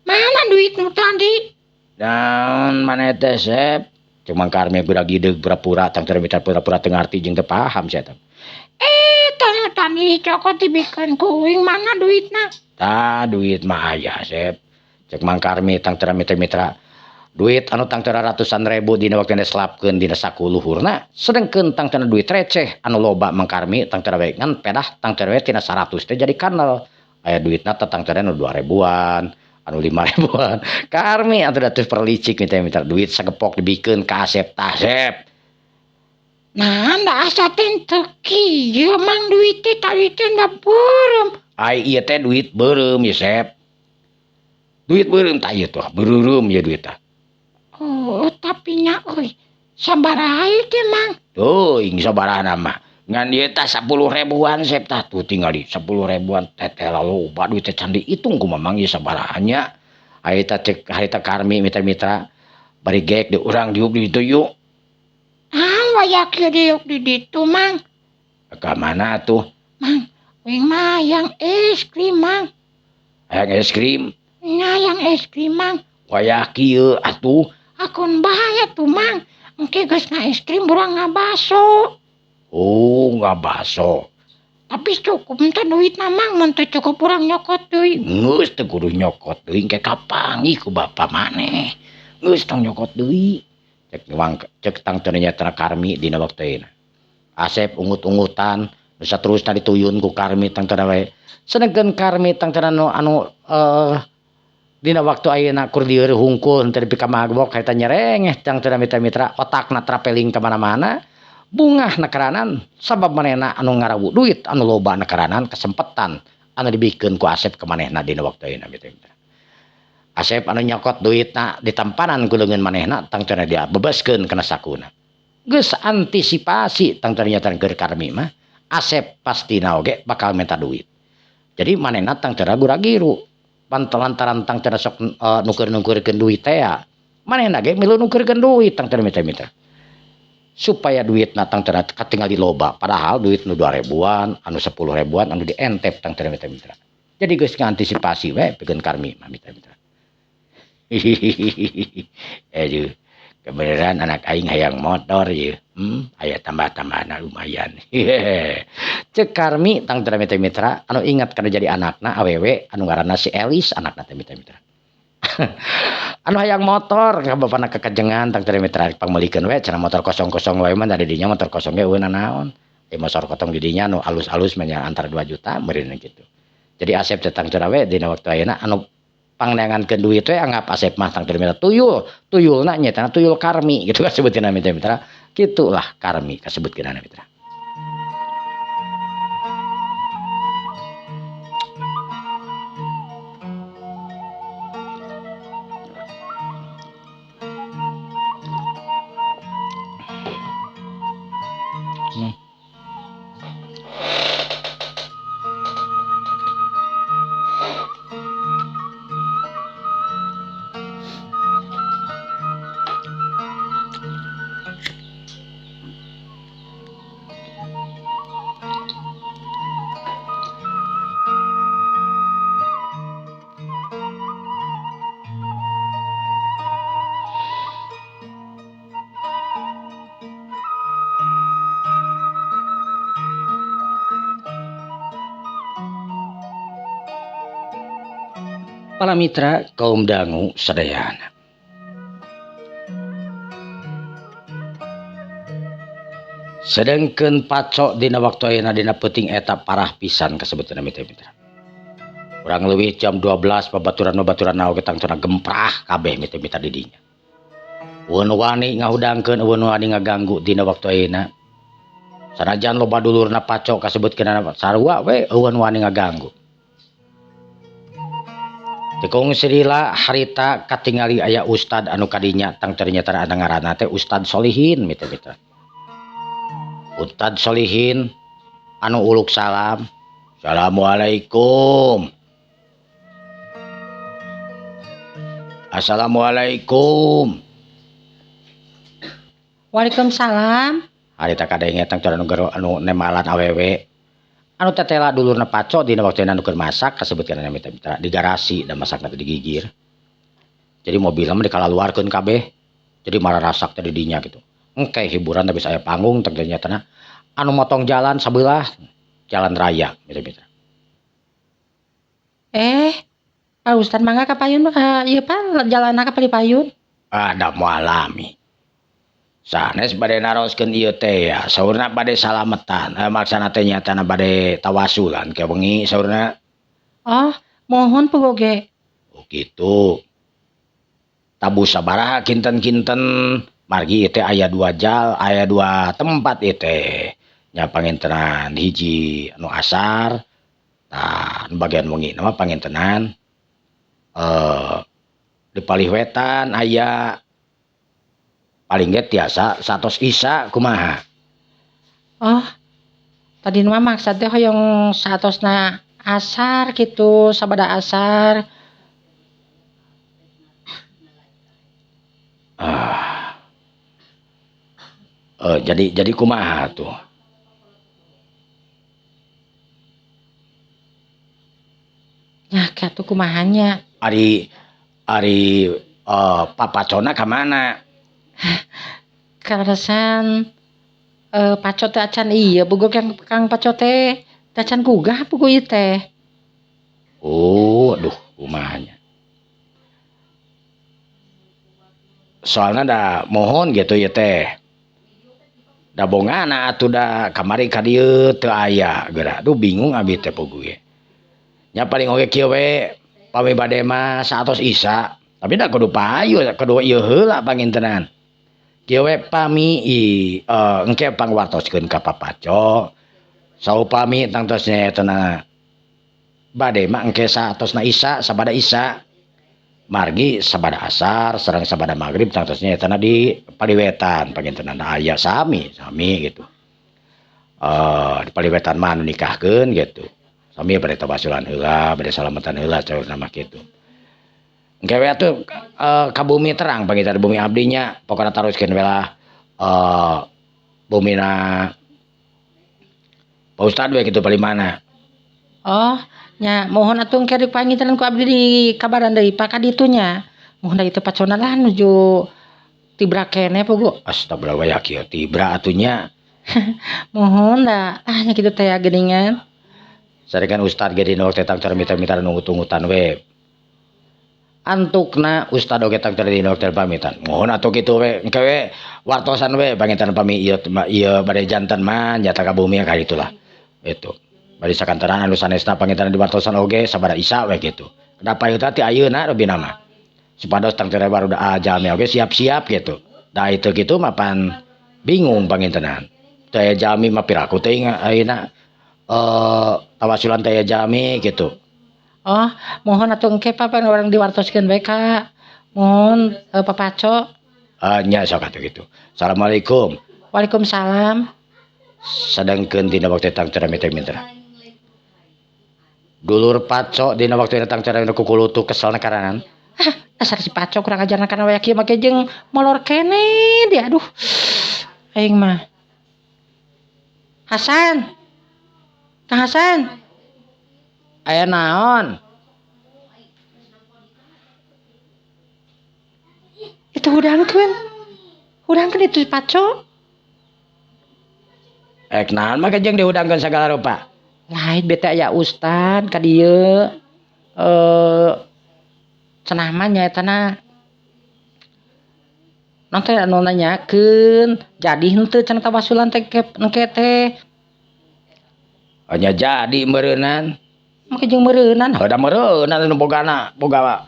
B: mana duit nu tadi?
A: Naon maneh teh Sep? Cek Mang Karmi geura gideug pura-pura tangteran mitra pura-pura teu ngarti jeung teu paham sia eta.
B: Tah tadi cokot dibikeun ku uing mana duitna?
A: Tah duit mah aya Sep. Cek Mang Karmi tangteran mitra-mitra duit anu tangtera ratusan ribu dina waktu diselapkeun dina saku luhurna sedengkeun tangtera duit receh anu loba Mang Karmi tangtera we ngan pedah tangtera we tina 100 teh jadi kanal aya duitna teh tangtera nu 2 ribuan anu 5 ribuan Karmi atuh da teu perlicik mitra-mitra duit sagepok dibikeun ka Asep tah Sep.
B: Nah da asa teh teu kieu Mang duit teh tadi teh da beureum.
A: Ai ieu teh duit beureum ieu Sep. Duit beureum tah ieu tuh beureum ieu duit tah.
B: Oh, tapi nya euy, sabaraha ieu teh Mang?
A: Teuing sabaraha mah. Ngan ieu tah 10 ribuan Sep tah tuh tingali 10 ribuan teh loba duit teh can diitung ku Mamang ieu sabaraha nya. Harita cek harita Karmi mitra-mitra bari gek di urang diuk di ditu yuk.
B: Ah, waya kieu diuk di ditu Mang.
A: Ka mana atuh?
B: Mang, uing mah hayang es krim Mang.
A: Hayang es krim?
B: Nya hayang es krim Mang.
A: Waya kieu atuh.
B: Akun bahaya tuh Mang, engke geus nga es krim urang ngabaso.
A: Oh, ngabaso.
B: Tapi cukup teh duitna Mang, mun teu cukup urang nyokot deui.
A: Geus teu kudu nyokot deui engke kapanggih ku bapa maneh. Geus tong nyokot deui. Cek wang cek tang teu nya Karmi dina waktu ayeuna. Asep ungut-ungutan, nu saterusna dituyun ku Karmi tang teu we. Sedengkeun Karmi tang teu anu dina waktu ayeuna kur dieur hungkul henteu dipika mabok eta nyerengeh tang teu mitra-mitra otakna traveling ka mana-mana bungah nakaranan sabab manehna anu ngarawu duit anu loba nakaranan kesempatan anu dibikeun ku Asep ka manehna dina waktu ayeuna mitra-mitra. Asep anu nyokot duitna ditampanan ku leungeun manehna tang teu dia bebaskeun kana sakuna. Geus antisipasi tang teu nyata keur Karmi mah Asep pastina oge bakal minta duit. Jadi manehna tang teu ragu-ragiru. Lantaran tang teu sok nuker-nukerkeun duit teh ya. Manehna ge milu nukerkeun duit tang teu mitra-mitra. Supaya duitna tang teu katingali loba, padahal duit nu 2 ribuan, anu 10 ribuan anu dientep tang teu mitra-mitra. Jadi geus ngantisipasi we pikeun Karmi mah mitra-mitra. Aduh, kebenaran anak aing hayang motor ieu. Aya tambah-tambahna lumayan. Cek Karmi tang teu mitra-mitra anu ingat kana jadi anakna awewe anu ngaranna si Elis anakna teh mitra-mitra. Anu hayang motor ka bapana kekajengan tang teu mitra pangmeulikeun we cenah motor kosong-kosong wae mah da di dinya motor kosong ge eueuh nanaon. Motor kotong di dinya nu alus-alus mah nya antara 2 juta meureun kitu. Jadi Asep teh tang teu we dina waktu ayeuna anu pangneangankeun duit we anggap Asep mah tang teu mitra tuyul, tuyulna nya teh tuyul Karmi gitu kasebutkeun mitra-mitra. Kitulah Karmi kasebutkeun mitra. Para mitra kaum dangu sadayana. Sedengkeun pacok dina waktu ayeuna dina peuting eta parah pisan kasebutna mitra-mitra. Kurang leuwih jam 12 babaturan-babaturan oge tangtuna gemprah kabeh mitra-mitra di dinya. Eueun wani ngahudangkeun, eueun wani ngaganggu dina waktu ayeuna. Sanajan loba dulurna Paco kasebutkeun sarua we eueun wani ngaganggu. Tekong Srila harita katingali aya ustad anu kadinya tang ternyata anu ngaranna teh Ustad Solihin mitra-mitra. Ustad Solihin anu uluk salam. Assalamualaikum. Assalamualaikum.
B: Waalaikumsalam.
A: Harita kadenge tang anu anu nemalan awewe. Anu tetela dulurna Paco dina waktuna anu keur masak kasebutkeun mitra-mitra di garasi da masakna teh digigir. Jadi mobilna mah dikalaluarkeun kabeh. Jadi mararasak teh di dinya kitu. Engke hiburan teh bisa aya panggung teh nyatana anu motong jalan sabelah jalan raya mitra-mitra.
B: Pak Ustad mangga ka payun ieu Pak jalanna ka payun.
A: Ada moal lami. Sanes bade naroskeun ieu teh ya, saurna bade salametan, maksana teh nyatana bade tawasulan ke wengi saurna.
B: Oh, mohon pugoge.
A: Oh kitu. Tabu sabaraha kinten-kinten margi ieu teh aya dua jal, aya dua tempat ieu teh. Nya pangintenan hiji anu asar, tah anu bagian wengi mah pangintenan di palih wetan aya paling ge tiasa satos isa kumaha.
B: Oh, tadi mah maksad teh hoyong satosna asar kitu, sabada asar.
A: Jadi kumaha tuh?
B: Nah, katuh kumahanya.
A: Ari papacona ka mana?
B: Kaleresan Paco teh acan ieu bogo Kang Paco teh acan gugah pugu ieu teh.
A: Oh, aduh kumahanya. Soalna da mohon gitu ieu teh. Da bongana atuh da kamari ka dieu teu aya geura. Aduh bingung abi teh pugu ge. Nya paling oge kieu we pami bade mah saatos isa, tapi da kudu payu kudu ieu heula pangintenan. Kieu we pami engke pangwartoskeun ka Papaco. Saupami tangtos nyaetana bade mah engke saatosna isa sabada isa. Margi sabada asar sareng sabada magrib tangtos nyaetana di paliwetan pangintenan aya sami sami gitu. Di paliwetan mah anu nikahkeun gitu. Sami bade tawasulan heula, bade salamatan heula saurna mah kitu. Engke we atuh ka bumi terang panginten bumi abdi nya pokona taroskeun we lah bumina Pak Ustad we kitu palimana.
B: Oh, nya mohon atuh engke dipanginten ku abdi di kabaran deui Pak ka ditu nya. Mohon da ieu teh pacona lah nuju tibra keneh pugu.
A: Astagfirullah ya kieu tibra atuh nya.
B: Mohon da ah nya kitu teh geuningan.
A: Sarekan Ustad ge dina waktu tang mitra-mitra nungut-nungutan we. Antukna Ustad oge tang dina waktu pamitan. Mohon atuh kitu we engke we wartosan we panginten pami ieu ieu bade janten mah nyata ka bumi ka itulah. Itu. Bari sakantenan anu sanesna panginten di wartosan oge sabada isa we kitu. Kenapa ieu teh ayeuna robina mah. Supados tang tere barudak jalmi oge siap-siap gitu. Da itu kitu mah pan bingung pangintenan. Teh jalmi mah piraku teh ayeuna tawasulan teh jalmi gitu.
B: Oh, mohon atuh engke Pak pan urang diwartoskeun we ka. Mohon Papaco.
A: Nya sok atuh kitu. Assalamualaikum.
B: Waalaikumsalam.
A: Sadangkeun dina waktu tang tere mitra. Dulur Paco dina waktu tang tere kukulutu keselna karanan.
B: Ah, dasar si Paco kurang ajarna kana we kieu make jeung molor keneh dia aduh. Aing mah. Hasan. Kang Hasan.
A: Aya naon?
B: Itu hudangkeun. Hudangkeun itu Paco.
A: Ek naon mah jeung dihudangkeun sagala rupa.
B: Lain bete aya ustad ka dieu. Cenah mah nyaetana naon teh anu nanyakeun jadi henteu cenah tawasulan teh engke teh.
A: Nya jadi meureunan.
B: Make jeung meureunan.
A: Heuh da meureunan anu bogana, boga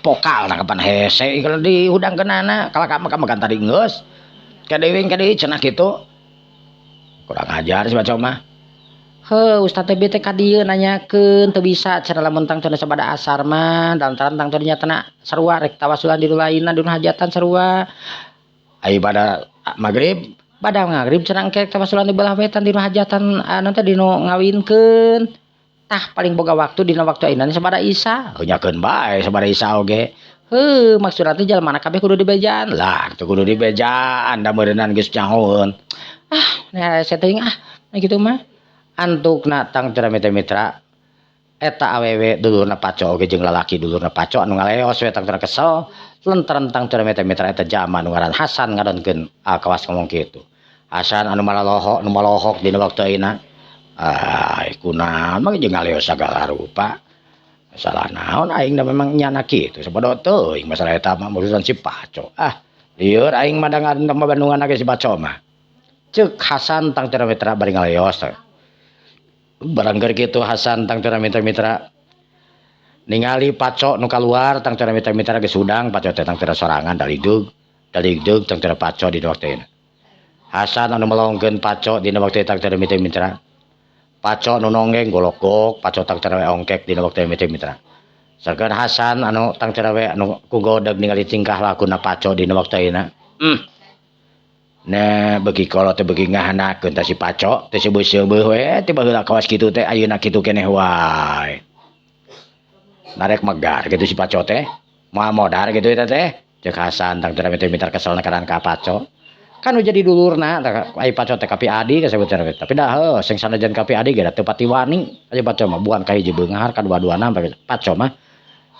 A: pokal na kapan hese kalau dihudangkeunana kalah ka makan tadi geus. Kadewing kadeui cenah kitu. Kurang ajar si Paco mah.
B: Heuh, Ustaz teh teh ka dieu nanyakeun teu bisa cenah lamun tangtuna sabada asar mah lantaran tangtuna nyatana sarua rek tawasulan di nu lainna di nu hajatan sarua.
A: Ai bada magrib,
B: bada magrib cenah engke tawasulan di belah wetan di nu hajatan anu teh di nu ngawinkeun. Tah paling boga waktu dina waktu ayeuna sabada isya.
A: Heuh nyakeun bae sabada isya oge.
B: Heuh, maksudna teh jalmana kabeh kudu dibejaan.
A: Lah, teu kudu dibejaan da meureunnan geus nyahoeun.
B: Ah, nah hese teuing ah, nah kitu mah.
A: Antukna tangtuna mitra-mitra eta awewe dulurna Paco oge jeung lalaki dulurna Paco anu ngaleos we tangtuna kesel lantaran tangtuna mitra-mitra eta jalma anu ngaran Hasan ngadonkeun kawas ngomong kitu. Hasan anu malalohok nu malohok dina waktu ayeuna. Ah, kunaon mah jeung ngaleos sagala rupa. Masalah naon aing da memang nyana kitu sabodo teuing masalah eta mah urusan si Paco. Ah, lieur aing mah da ngadon Bandungan ge si Paco mah. Ceuk Hasan tangtuna mitra bari ngaleos teh. Barang keur kitu Hasan tangtuna mitra-mitra ningali Paco nu kaluar tangtuna mitra-mitra geus hudang Paco teh tangtuna sorangan daligdeug daligdeug tangtuna Paco dina waktu ayeuna. Hasan anu melongkeun Paco dina waktu tangtuna mitra-mitra. Paco nu nonggeng golokgok Paco tangtuna we ongkek dina waktu mitra-mitra. Sarkeun Hasan anu tangtuna we anu kugodeg ningali tingkah lakuna Paco dina waktu ayeuna. Nah, beuki kolot teh beuki ngahandakeun teh si Paco teh seubeuh-seubeuh we teh baheula kawas kitu teh ayeuna kitu keneh wae. Narek megar kitu si Paco teh, moal modar kitu eta teh. Ceuk Hasan tangtuna mitra-mitra keselna kana ka Paco. Kan nu jadi dulurna tah ai Paco teh ka Pi Adi kasebutna teh. Tapi dah heuh sing sanajan ka Pi Adi ge da teu pati wani. Ai Paco mah buan ka hiji beunghar kadua-duana Paco mah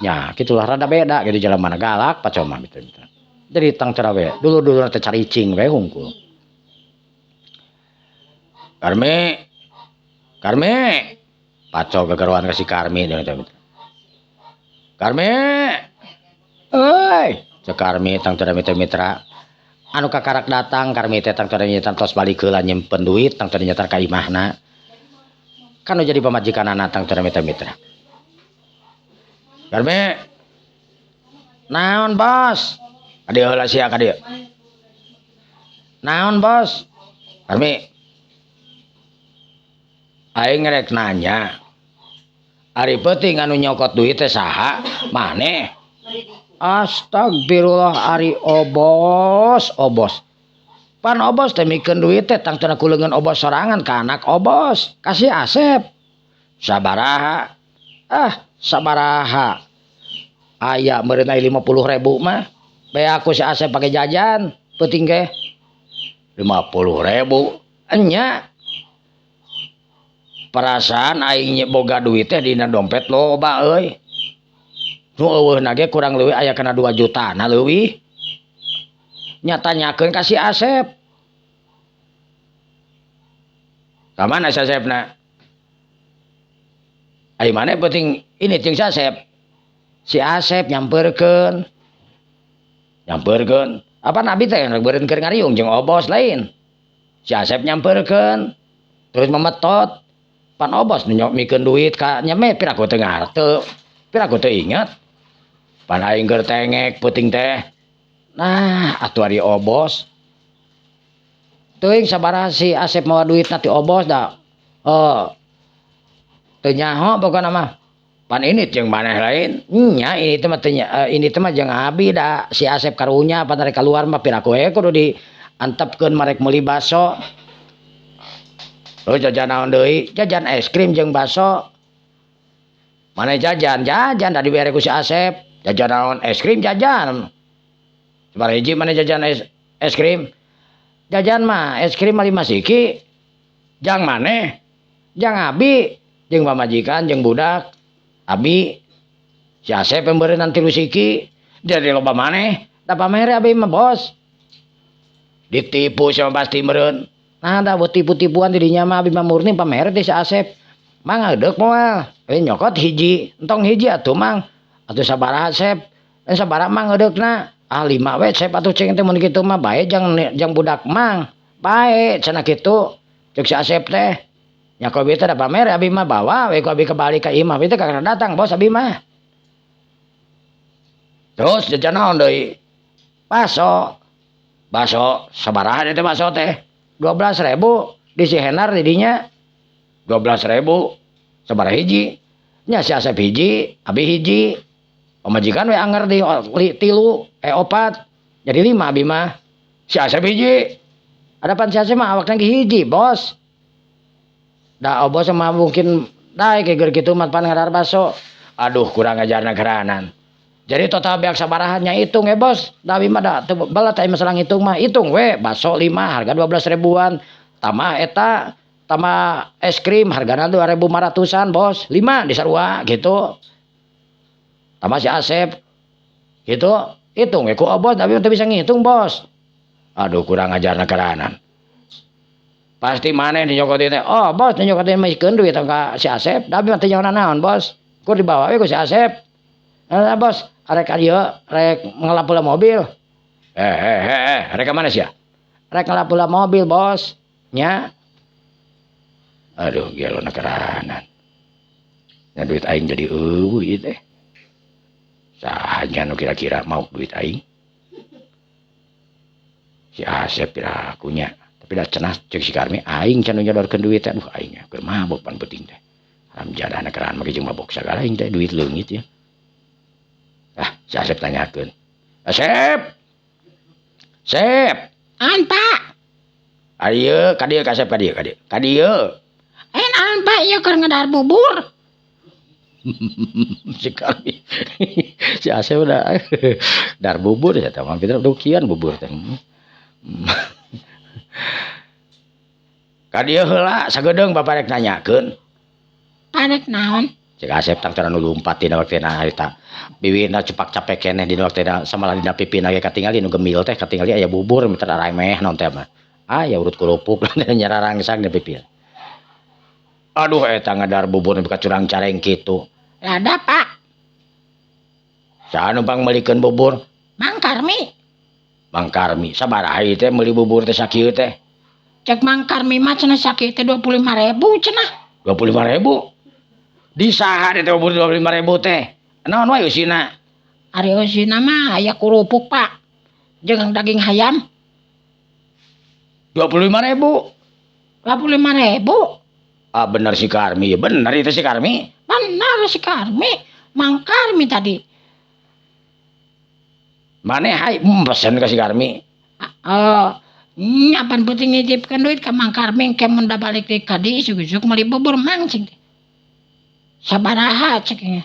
A: nya kitulah rada beda kitu jalamana galak Paco mah mitra-mitra. Jadi tangtuna we dulur-dulurna teh caricing we hungkul. Karmi, Karmi, Paco gegeroan ka si Karmi teh mitra. Karmi, euy, ceuk Karmi tangtuna mitra-mitra. Anu kakarak datang Karmi teh tangtuna nyata tos balik heula nyimpen duit tangtuna nyata ka imahna. Kan nu jadi pamajikanana tangtuna mitra-mitra. Karmi, naon bos? Kadieu heula sia kadieu. Naon bos? Karmi, aing rek nanya. Ari peuting anu nyokot duit teh saha? Maneh? Astagfirullah ari obos, obos. Pan obos teh mikeun duit teh tangtuna ku leungeun obos sorangan ka anak obos, ka si Asep. Sabaraha? Ah, sabaraha. Aya meureun aya 50.000 mah. Bae aku si Asep pake jajan peuting ge. 50.000. Enya. Perasaan aing boga duit teh dina dompet loba euy. Nu eueuhna ge kurang leuwih aya kana 2 jutana leuwih. Nya tanyakeun ka si Asep. Ka mana si Asepna? Ai maneh peuting ini jeung si Asep. Si Asep nyamperkeun. Nyamperkeun. Apa nabi teh beureun keur ngariung jeung obos lain. Si Asep nyamperkeun. Terus memetot. Pan obos nu mikeun duit ka nyame piraku teu ngarte. Piraku teu inget. Pan aing keur tengek peuting teh. Nah, atuh ari obos. Teuing sabaraha si Asep mawa duitna ti obos da. Teu nyaho pokona mah. Pan ini jeung maneh lain. Nya ini teh mah teu nya, ini teh mah jeung abi da si Asep karunya pan rek kaluar mah piraku we kudu diantepkeun marek meuli baso. Heuh jajan naon deui? Jajan es krim jeung baso. Maneh jajan, jajan da dibere ku si Asep. Jajan naon? Es krim jajan. Sabaraha hiji maneh jajan es krim? Jajan mah es krim mah 5 siki. Jang maneh, jang abi, jeung pamajikan jeung budak. Abi si Asep yang beureun 3 siki, jadi loba maneh. Da pamere abi mah bos. Ditipu sama pasti meureun. Nah, da buat tipu-tipuan di dinya mah abi mah murni pamere teh si Asep. Mang ngeudek moal. Nyokot hiji, entong hiji atuh mang. Atuh sabaraha Asep? Sabaraha mang ngeudekna? Ah 5 we Sep atuh cing teh mun kitu mah bae jang budak mang. Bae cenah kitu. Ceuk si Asep teh. Nya ku abi teh da pamere abi mah bawa we ku abi kebalik ka imah abi teh kakara datang bos abi mah. Terus jajan naon deui? Baso. Baso sabaraha teh baso teh? 12.000. Di si Henar didinya 12.000 sabaraha hiji. Nya si Asep hiji, abi hiji. Pamajikan we anger di tilu, opat. Jadi 5 abi mah. Si Asep hiji. Adapan si Asep mah awakna ge hiji, bos. Da bos mah mungkin daek ge kitu mah pan ngadar baso. Aduh kurang ajarna geranan. Jadi total beak sabaraha nya hitung ya bos. Da abi mah da teu belet aya masalah ngitung mah. Hitung we baso 5 harga 12 ribuan. Tambah eta, tambah es krim hargana 2.500-an bos. 5 di sarua gitu. Tambah si Asep gitu. Hitung we ku bos, tapi teu bisa ngitung bos. Aduh kurang ajarna geranan. Pasti maneh dinyokotin teh. Oh bos dinyokotin mah sikeun duit ka si Asep. Da abi mah teu nyaho naon bos. Kur dibawa we ku si Asep. Nah, bos, arek ka dieu, rek ngelap heula mobil. Rek ka mana sia? Rek ngelap heula mobil, bos. Nya. Aduh, gelo nakeranan. Nya duit aing jadi eueuh ieu teh. Saha nya nu kira-kira mau duit aing? Si Asep piraku nya. Tapi da cenah ceuk si Karmi aing can nu nyodorkeun duit teh. Aduh aing keur mabok pan penting teh. Haram jadah nakeranan make jeung mabok sagala aing teh duit leungit ya. Ah, si Asep tanyakeun. Asep. Sep.
B: An, Pak.
A: Ayo, ka dieu ka Asep ka dieu ka dieu. Ka dieu.
B: Eh, naon, Pak? Ieu keur ngadahar bubur.
A: Si Karmi. Si Asep udah dar bubur ya teh mah pinter dukian bubur teh. Ka dieu heula sagedeung bapak rek nanyakeun.
B: Parek naon?
A: Cek Asep tang tara nu lumpat dina waktuna harita. Biwirna cepak capek keneh dina waktuna samalah dina pipina ge katingali nu gemil teh katingali aya bubur mitra aremeh naon teh mah. Aya urut kerupuk nyararangsang di pipir. Aduh eta ngadar bubur nepi ka curang careng kitu.
B: Lada, Pak.
A: Saha nu pang meulikeun bubur?
B: Mang Karmi.
A: Mang Karmi sabaraha ieu teh meuli bubur teh sakieu teh?
B: Cek Mang Karmi mah cenah sakieu teh 25.000 cenah.
A: 25.000? Di saha teh bubur 25.000 teh? Naon wae eusina?
B: Ari eusina mah aya kerupuk, Pak. Jeung daging hayam.
A: 25.000?
B: 25.000.
A: Ah bener si Karmi, ya bener itu si Karmi.
B: Bener si Karmi, Mang Karmi tadi.
A: Maneh hai pesen ka si Karmi.
B: Oh, nyapan penting ngitipkeun duit ka Mang Karmi engke mun da balik deui ka dieu isuk-isuk meuli bubur mang cing teh. Sabaraha cek nya.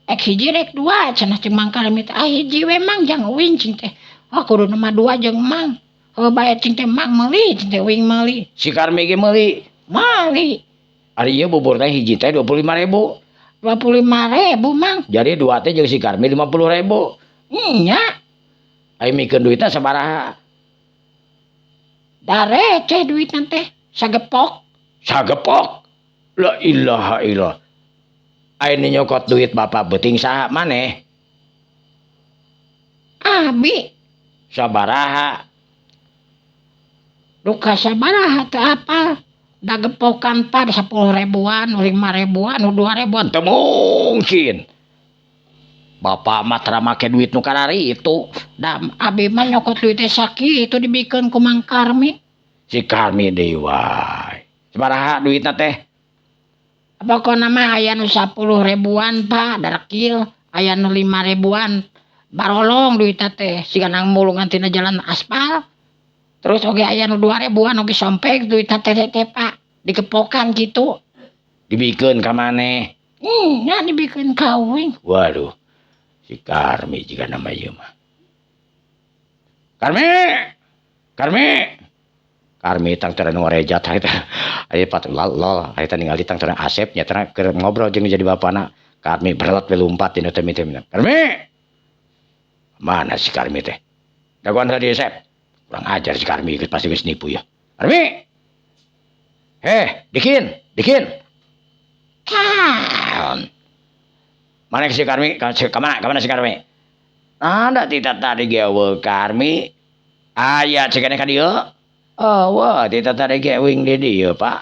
B: Ek hiji rek dua cenah cing Mang Karmi teh. Ah hiji we mang jang uing cing teh. Oh kudu mah dua jeung mang. Oh bae cing teh mang meuli cing teh uing meuli.
A: Si Karmi ge meuli.
B: Meuli.
A: Ari ieu bubur teh hiji teh 25.000.
B: 25.000 mang.
A: Jadi dua teh jeung si Karmi 50.000.
B: Nya.
A: Ai mikeun duitna sabaraha?
B: Da receh duitna teh sagepok.
A: Sagepok? La ilaha illallah. Ai nu nyokot duit bapak beuting saha maneh?
B: Abi.
A: Sabaraha?
B: Duka sabaraha teu apal. Da gepokan par 10 ribuan, 5 ribuan, 2 ribuan.
A: Teu mungkin. Bapak mah tara make duit nu karari itu.
B: Da abi mah nyokot duit teh sakitu dibikeun ku Mang Karmi.
A: Si Karmi deui wae. Sabaraha duitna teh?
B: Pokona mah aya nu 10 ribuan, Pak, darekil, aya nu 5 ribuan. Barolong duitna teh, siga nang mulungan tina jalan aspal. Terus oge aya nu 2 ribuan oge sompek duitna teh teh, Pak. Digepokan kitu.
A: Dibikeun ka maneh?
B: Nya dibikeun ka uing.
A: Waduh. Si Karmi jiga nama ieu mah. Karmi! Karmi! Karmi tang teh nu ngarejat harita. Aya pat lol lol harita ningali tang teh Asep nya teh keur ngobrol jeung jadi bapana. Karmi berelet we lumpat dina teh mite. Karmi! Mana si Karmi teh? Dagoan tadi Sep. Kurang ajar si Karmi geus pasti geus nipu ya. Karmi! Heh, dikin, dikin. Kaon. Mana si Karmi? Ka mana? Ka mana si Karmi? Ada tita tadi gewe Karmi. Aya cekene ka dieu. Oh, wah, tita tadi gewing di dieu, Pak.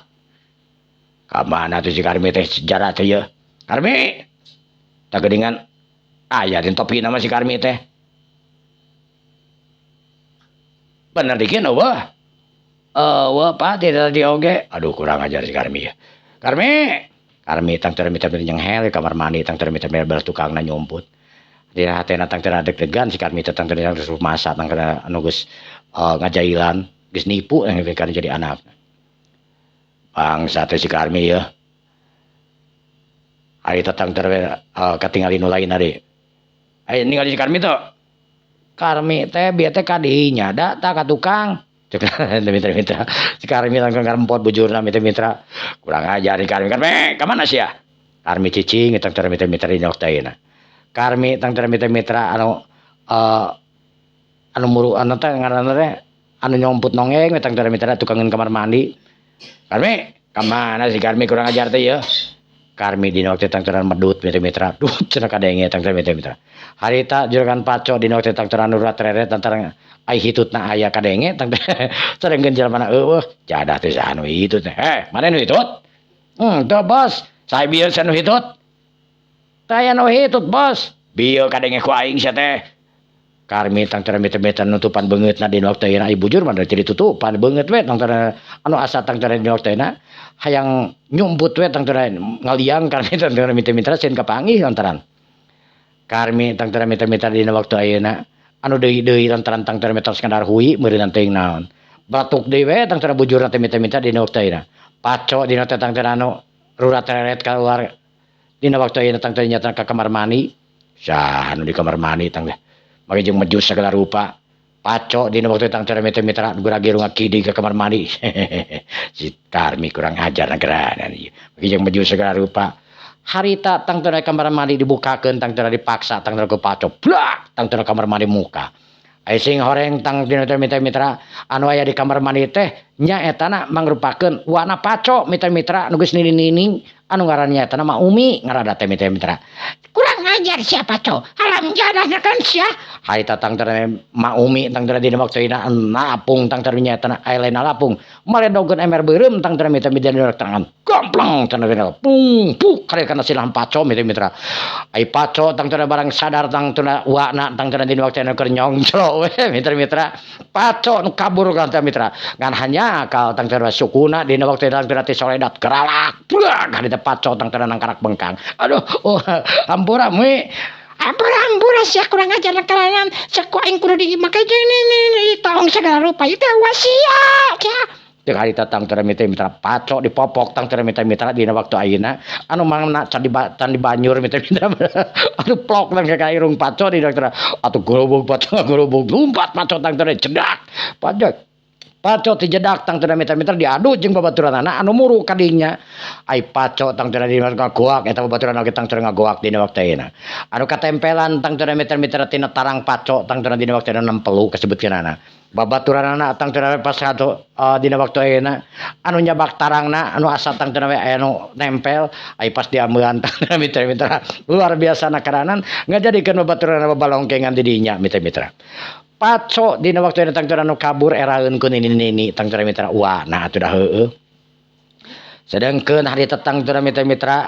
A: Ka mana tuh si Karmi teh sejarah teh ieu? Karmi. Tak geuningan aya di topi nama si Karmi teh. Bener dikin eueuh. Eueuh Pak ti tadi oge. Aduh kurang ajar si Karmi ya. Karmi, Karmi tangtara mitra-mitra nyenghel di kamar mandi tangtara mitra-mitra belas tukangna nyumput. Dina hatena tangtara deg-degan si Karmi teh tangtara geus rumasa tangtara anu geus ngajailan, geus nipu kan jadi anak. Bangsa teh si Karmi ya. Ari tangtara katingali nu lain ari. Aya ningali si Karmi teh. Karmi teh bieu teh kadinya da tah ka tukang. Cek mitra-mitra si Karmi langsung ngarempot bujurna mitra-mitra. Kurang ajar si Karmi. Karmi ka mana sia? Karmi cicing tangtara mitra-mitra di waktu ayeuna. Karmi tangtara mitra-mitra anu anu muru anu teh ngaranna teh anu nyomput nongeng we tangtara mitra tukangeun kamar mandi. Karmi ka mana si Karmi kurang ajar teh ieu? Karmi dina waktu tangtara medut mitra-mitra. Duh cenah kadenge tangtara mitra-mitra. Harita juragan Paco dina waktu tangtara nu reret tangtara ai hitutna aya kadenge tangtara sarengkeun jalmana eueuh jadah teh saha nu hitut teh. Mana nu hitut? Teu bos, saha bieu sia nu hitut? Teu aya nu hitut bos. Bieu kadenge ku aing sia teh. Karmi tangtara mitra-mitra nutupan beungeutna dina waktu ayeuna ai bujur mah jadi tutupan beungeut we tangtara anu asa tangtara dina waktu ayeuna hayang nyumput we tangtara ngaliang Karmi tangtara mitra-mitra sieun kapanggih lantaran Karmi tangtara mitra-mitra dina waktu ayeuna anu deui-deui lantaran tangtara mitra sakadar hui meureunna teuing naon batuk deui we tangtara bujurna teh mitra-mitra dina waktu ayeuna Paco dina teh tangtara anu rurat reret kaluar dina waktu ayeuna tangtara nyata ka kamar mandi saha anu di kamar mandi tangtara make jeung mejus segala rupa. Paco dina waktu tangtara mitra-mitra guragir ngakidi ke kamar mandi. Si Karmi kurang ajar nageranan ieu. Make jeung mejus segala rupa. Harita tangtara kamar mandi dibukakeun tangtara dipaksa tangtara ku Paco. Blak tangtara kamar mandi muka. Ai sing horeng tang dina mitra-mitra anu aya di kamar mandi teh nya etana mangrupakeun wana Paco mitra-mitra nu geus nini-nini anu ngaranna etana mah Umi ngarada teh mitra-mitra. Kurang ajar sia Paco, haram jadah kan sia. Harita tangtara ma Umi tangtara dina waktu ina napung tangtara nya etana aya lain lapung. Maledogeun ember beureum tangtara mitra-mitra dina tangan. Gomplong tangtara dina pung puk kare kana silah Paco mitra-mitra. Ai Paco tangtara barang sadar tangtara wana tangtara dina waktu ina keur nyongclo we mitra-mitra. Paco nu kabur ka mitra. Ngan hanya akal tangtara sukuna dina waktu tangtara teh soledat geralak. Buak harita Paco tangtara nangkarak bengkang. Aduh, oh, hampura mi.
B: Hampura sia kurang ajar kalanan sia ku aing kudu di make jeung ini tong segala rupa ieu teh wasia sia.
A: Teu harita tangtara mitra-mitra Paco dipopok tangtara mitra-mitra dina waktu ayeuna anu mangna can dibanyur mitra-mitra. Anu plok nang ka irung Paco di dokter atuh gorobog Paco gorobog lumpat Paco tangtara jedak. Paco Paco dijedak tangtara mitra-mitra diadu jeung babaturanana anu muru kadinya. Ai Paco tangtara di ngagoak eta babaturan oge tangtara ngagoak dina waktu ayeuna. Anu katempelan tangtara mitra-mitra tina tarang Paco tangtara dina waktu ayeuna nempelu kasebutkeunana. Babaturanana tangtara pas satu dina waktu ayeuna anu nyabak tarangna anu asa tangtara we aya nu nempel ai pas diameuan tangtara mitra-mitra luar biasa nakaranan ngajadikeun babaturanana babalongkengan di dinya mitra-mitra. Paco dina waktu ayeuna tangtara nu kabur eraeun ku nini-nini tangtara mitra wah nah atuh dah heueuh. Sedangkeun harita tangtara mitra-mitra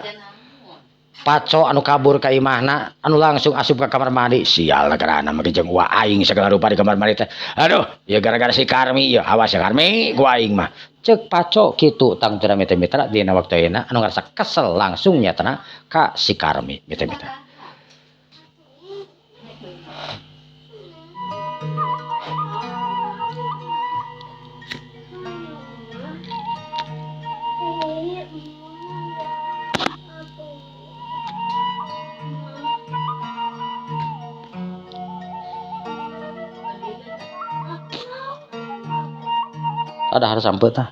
A: Paco anu kabur ka imahna anu langsung asup ka kamar mandi sial nagarana make jeung wa aing segala rupa di kamar mandi teh. Aduh, ya gara-gara si Karmi ya awas ya Karmi ku aing mah. Ceuk Paco kitu tangtara mitra-mitra dina waktu ayeuna anu ngarasa kesel langsung nyatana ka si Karmi mitra-mitra. Ada harus sampai tah.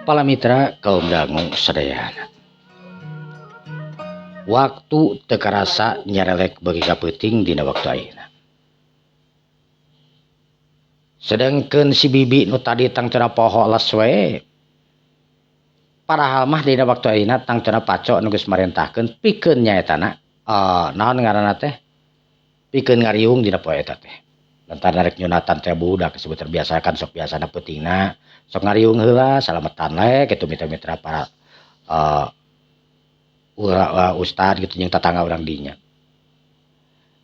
A: Palamitra kaum dangu sadayana. Waktu teu karasa nyarelek beuki ka peuting dina waktu ayeuna. Sedangkeun si bibi nu tadi tangtuna poho les we. Padahal mah dina waktu ayeuna tangtuna paco nu geus marentahkeun pikeun nyaetana naon ngaranna teh pikeun ngariung dina poe eta teh. Lantaran rek nyunatan teh budak disebut terbiasa kan sok biasana peutingna sok ngariung heula salametan we kitu mitra-mitra para ustad gitu jeung tatangga urang dinya.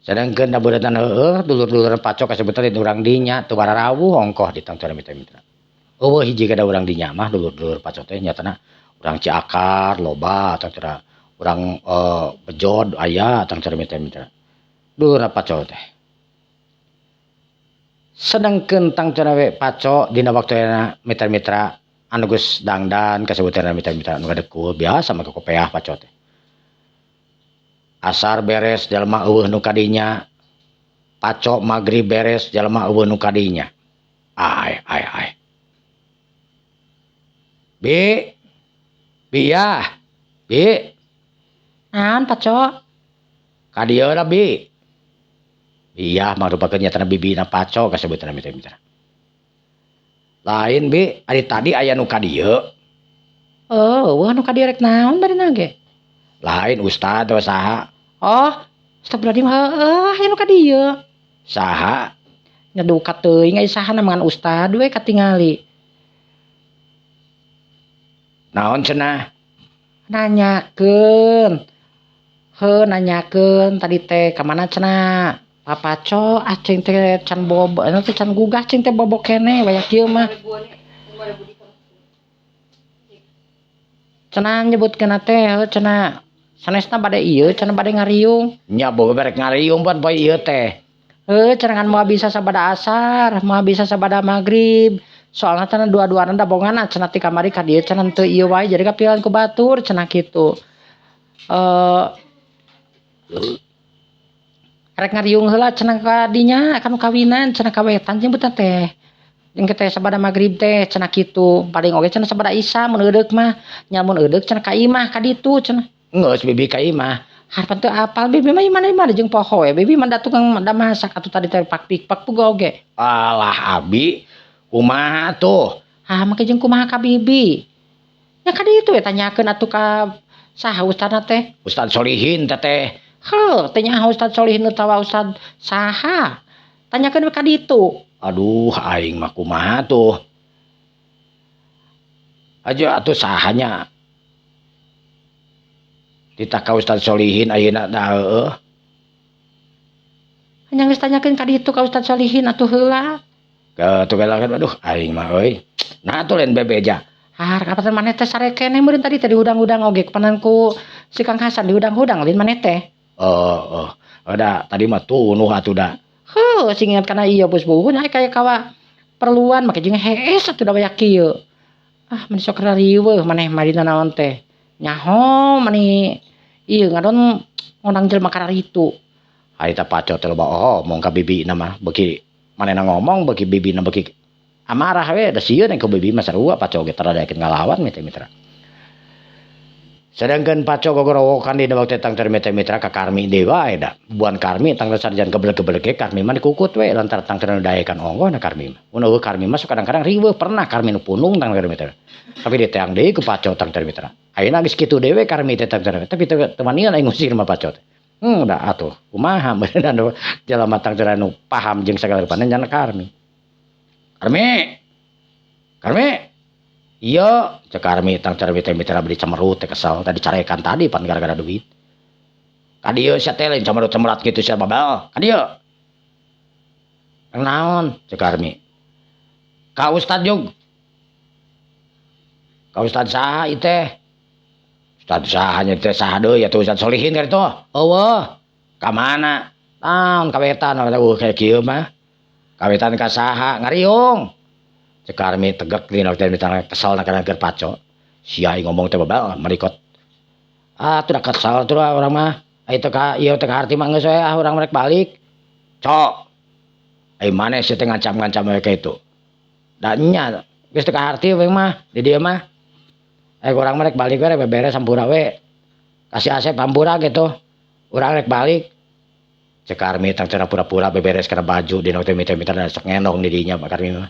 A: Sedangkeun da beureutna heueuh dulur-dulur paco kasebutan di urang dinya teu bararawuh ongkoh di tangtuna mitra-mitra. Eueuh hiji kada urang dinya mah dulur-dulur paco teh nyatana urang Ciakar loba tangtuna urang Bejod aya tangtuna mitra-mitra. Dulurna paco teh. Sedangkeun tangtuna we paco dina waktu ayeuna mitra-mitra anu geus dangdan kasebutan mitra-mitra anu ngadekul biasa mah kopeah paco teh. Asar beres jalma eueuh nu kadinya, paco magrib beres jalma eueuh nu kadinya. Ai ai ai. Bi, bi ya, bi.
B: Naon paco?
A: Ka dieu lah bi. Iya mangrupakeun nyatana bibina paco kasebutan mitra-mitra. Lain bi, ari tadi aya nu ka dieu.
B: Eueuh nu ka dieu rek naon bari ge?
A: Lain ustad atau saha?
B: Oh, astagfirullahaladzim, heueuh aya nu ka dieu.
A: Saha?
B: Nya duka teuing aya saha mangan ustad we katingali.
A: Naon cenah?
B: Nanyakeun. Heuh nanyakeun tadi teh ka mana cenah? Papaco acing teh can bobo, anu teh can gugah cing teh bobo keneh waya kieu mah. Cenah nyebutkeun teh heuh cenah sanesna bade ieu cenah bade ngariung.
A: Nya boga barek ngariung pan poe ieu teh.
B: Heuh cenah ngan moal bisa sabada asar, moal bisa sabada magrib. Soalna cenah dua-duana dabongan cenah ti kamari ka dieu cenah teu ieu wae jadi kapilan ku batur cenah kitu. Rek ngariung heula cenah ka dinya kan kawinan cenah kawetan nyebutna teh. Jeung teh sabada magrib teh cenah kitu. Paling oge cenah sabada isya mun eudeuk mah. Nya mun eudeuk cenah ka imah ka ditu cenah.
A: Geus bibi ka imah.
B: Harapan teu apal bibi mah imah jeung poho we. Bibi mah da tukang da masak atuh tadi teh pak pik pak puga oge.
A: Alah abi kumaha tuh?
B: Ah make jeung kumaha ka bibi? Nya ka ditu we tanyakeun atuh ka saha ustadna teh?
A: Ustad Solihin teh teh.
B: Heuh, teh nyaho Ustad Solihin utawa Ustad saha? Tanyakeun we ka ditu.
A: Aduh, aing mah kumaha tuh? Aja atuh sahanya. Titah ka Ustad Solihin ayeuna da heueuh.
B: Nya geus tanyakeun ka ditu ka Ustad Solihin atuh heula.
A: Ke tuh kan aduh aing mah euy. Nah atuh lain bebeja.
B: Ah, kapan maneh teh sare keneh meureun tadi teh dihudang-hudang oge kapanan ku si Kang Hasan dihudang-hudang lain maneh teh.
A: Oh, da tadi mah tunuh atuh da.
B: Heuh, sing ingat kana ieu bos buhun aya kaya kawa perluan make jeung hees atuh da waya kieu. Ah, meni sok rariweuh maneh mah dina naon teh. Nyaho mani ieu ngadon ngondang jelema kararitu.
A: Ari ta paco teh loba omong ka bibina mah beuki manehna ngomong beuki bibina beuki amarah we da sieun ku bibi mah sarua paco ge tara daekeun ngalawan mitra-mitra. Sedangkan paco gogorowokan dina waktu tang mitra-mitra ka Karmi deui wae da. Buan Karmi tang sarjan kebeleg-kebeleg ge Karmi mah dikukut we lantaran tang teu daekan onggoh na Karmi mah. Mun eueuh Karmi mah sok kadang-kadang riweuh pernah Karmi nu punung tang mitra. Tapi diteang deui ku paco tang mitra. Ayeuna geus kitu deui we Karmi teh tang tapi teu wanian aing ngusir mah paco teh. Da atuh kumaha beuneunan nu jalma tang nu paham jeung sagala rupana nya Karmi. Karmi. Karmi. Iya, cek Karmi tang mitra beli cemerut teh kesel tadi carekan tadi pan gara-gara duit. Ka dieu sia teh lain cemerut-cemerat kitu sia babal. Ka dieu. Naon cek Karmi. Ka Ustad jug. Ka Ustad saha ieu teh? Ustad saha nya teh saha deui atuh Ustad Solihin ka ditu. Eueuh. Ka mana? Naon kawetan eueuh kaya kieu mah. Kawetan ka saha ngariung. Cek Karmi tegek dina waktu mitra kesel na kana keur paco. Sia ngomong teh babal merikot. Ah tuh da kesel tuh urang mah. Ai teu ka ieu teh ka harti mah geus we ah urang rek balik. Cok. Ai maneh sia teh ngancam-ngancam we ka itu. Da nya geus teu ka harti we mah di dieu mah. Ai urang mah rek balik we rek beberes sampura we. Kasih Asep hampura gitu. Urang rek balik. Cek Karmi tang cenah pura-pura beberes kana baju dina teh mitra-mitra da sok ngendong di dinya Pak Karmi mah.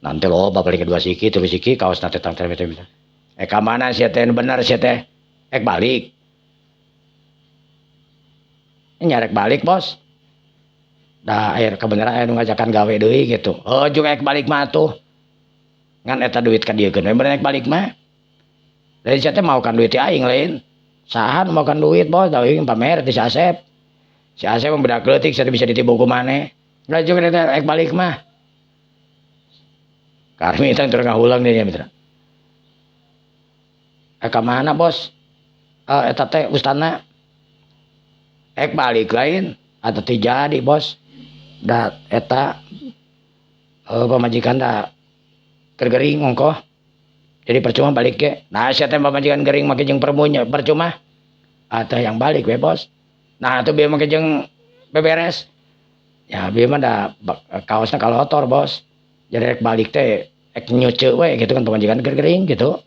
A: Nanti loba paling kedua siki tilu siki kaosna teh tang cenah mitra-mitra. Ka mana sia teh nu bener sia teh? Ek balik. Nya rek balik bos. Da air kebenaran aya nu ngajakan gawe deui gitu. Heuh jeung ek balik mah atuh. Ngan eta duit ka dieu keun we ek balik mah. Lain sia teh maokan duit ti aing lain. Saha nu maokan duit bos, da aing pamer ti si Asep. Si Asep mah budak leutik sia teh bisa ditipu ku maneh. Da jeung eta ek balik mah. Karmi teh tur ngahulang deui nya mitra. Ka mana bos? Eta teh ustadna. Ek balik lain atau teu jadi bos. Da eta pamajikan da keur gering ongkoh. Jadi percuma balik ge. Nah sia teh pamajikan gering make jeung permunya percuma. Atau yang balik we bos. Nah atuh bieu make jeung beberes. Ya bieu mah da kaosna kalotor bos. Jadi rek balik teh ek nyuce we gitu kan pamajikan keur gering gitu.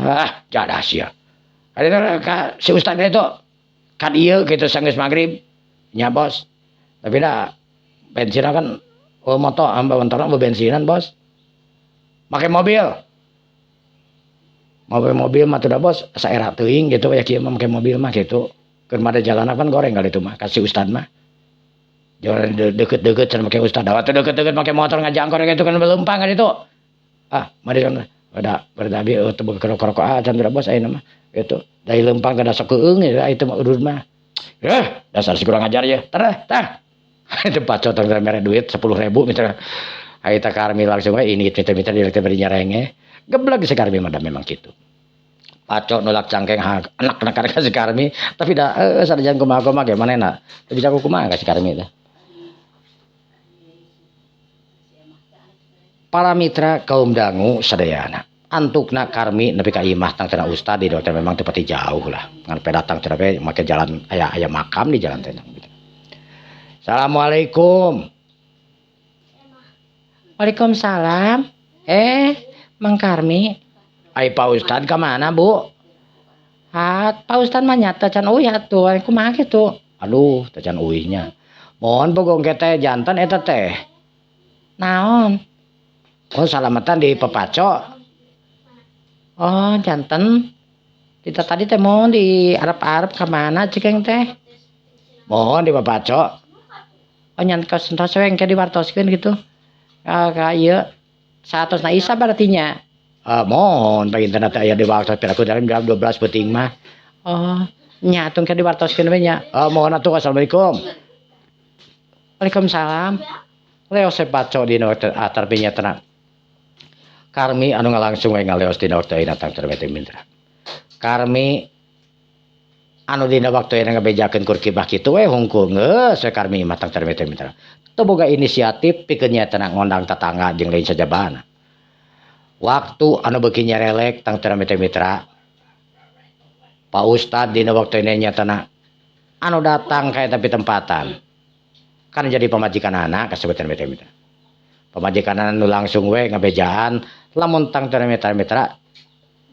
A: Ah, jadah sia. Ada ka si ustad itu ka dieu gitu sanggeus magrib. Nya bos. Tapi da bensinna kan oh moto amba motorna bensinan bos. Make mobil. Mobil mobil mah da bos saera teuing gitu ya kieu mah make mobil mah gitu. Keur mah da jalanna pan goreng kali itu mah ka si ustad mah. Jalan deket-deket cenah make ustad. Da atuh deket-deket make motor ngajangkor gitu kan leumpang kan itu. Ah, mari kan da berdabi teu boga rokok acan da bos ayeuna mah gitu. Dari leumpang teh da sok keueung ya itu mah udud mah. Eh, dasar si kurang ajar ya. Tah, tah. Itu bacot tong mere duit 10.000 misalnya. Ai ta Karmi langsung we ini mitra-mitra di bari nyarenge. Geblek si Karmi mah da memang kitu. Pacok nolak cangkeng anak-anak ka si Karmi, tapi da sanajan kumaha-kumaha ge manehna teu bisa kumaha ka si Karmi teh. Para mitra kaum dangu sadayana. Antukna Karmi nepi ka imah tang cenah ustad di dokter memang teu pati jauh lah. Ngan pe datang cenah we make jalan aya aya makam di jalan teh. Assalamualaikum.
B: Waalaikumsalam. Mang Karmi.
A: Ai Pak Ustad ka mana, Bu?
B: Ah, Pak Ustad mah nyata can uih atuh, kumaha kitu?
A: Aduh, teh can uihnya. Mohon bogong teh jantan eta teh.
B: Naon?
A: Oh, salamatan di Pepaco.
B: Oh, janten. Kita tadi teh mohon di Arab-Arab ka mana cekeng teh?
A: Mohon di Pepaco.
B: Oh, nyan kos entos we engke diwartoskeun gitu. Ka ieu saatosna Isa berarti nya.
A: Mohon panginten teh aya di waktu piraku dalam jam 12 peuting mah.
B: Oh, nya atuh engke diwartoskeun we nya.
A: Mohon atuh assalamualaikum.
B: Waalaikumsalam.
A: Leos Paco dina waktu atar pinya tenang. Karmi anu ngalangsung we ngaleos dina waktu ayeuna tang termete mitra. Karmi anu dina waktu ayeuna ngabejakeun kur kibah kitu we hungkul geus we Karmi mah tang termete mitra. Teu boga inisiatif pikeun nya tenang ngondang tatangga jeung lain sajabana. Waktu anu beuki nyarelek tang termete mitra. Pak Ustad dina waktu ayeuna nya tenang anu datang ka eta pitempatan. Kan jadi pamajikan anak kasebutan mitra mitra. Pamajikan anak nu langsung we ngabejaan lamun tang teu mitra mitra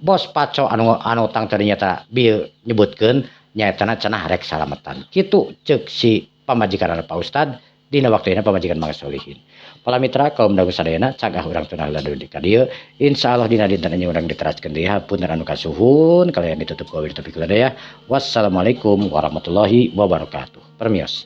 A: bos Paco anu anu tang teu nyata bieu nyebutkeun nyaetana cenah rek salametan. Kitu ceuk si pamajikan anak Pak Ustad dina waktuna pamajikan Mang Solihin. Para mitra kaum dangu sadayana cagah urang tunah ladu di ka dieu. Insyaallah dina dinten ieu urang diteraskeun deui hapunten anu kasuhun kalian ditutup ku taufiq wal hidayah. Wassalamualaikum warahmatullahi wabarakatuh. Permios.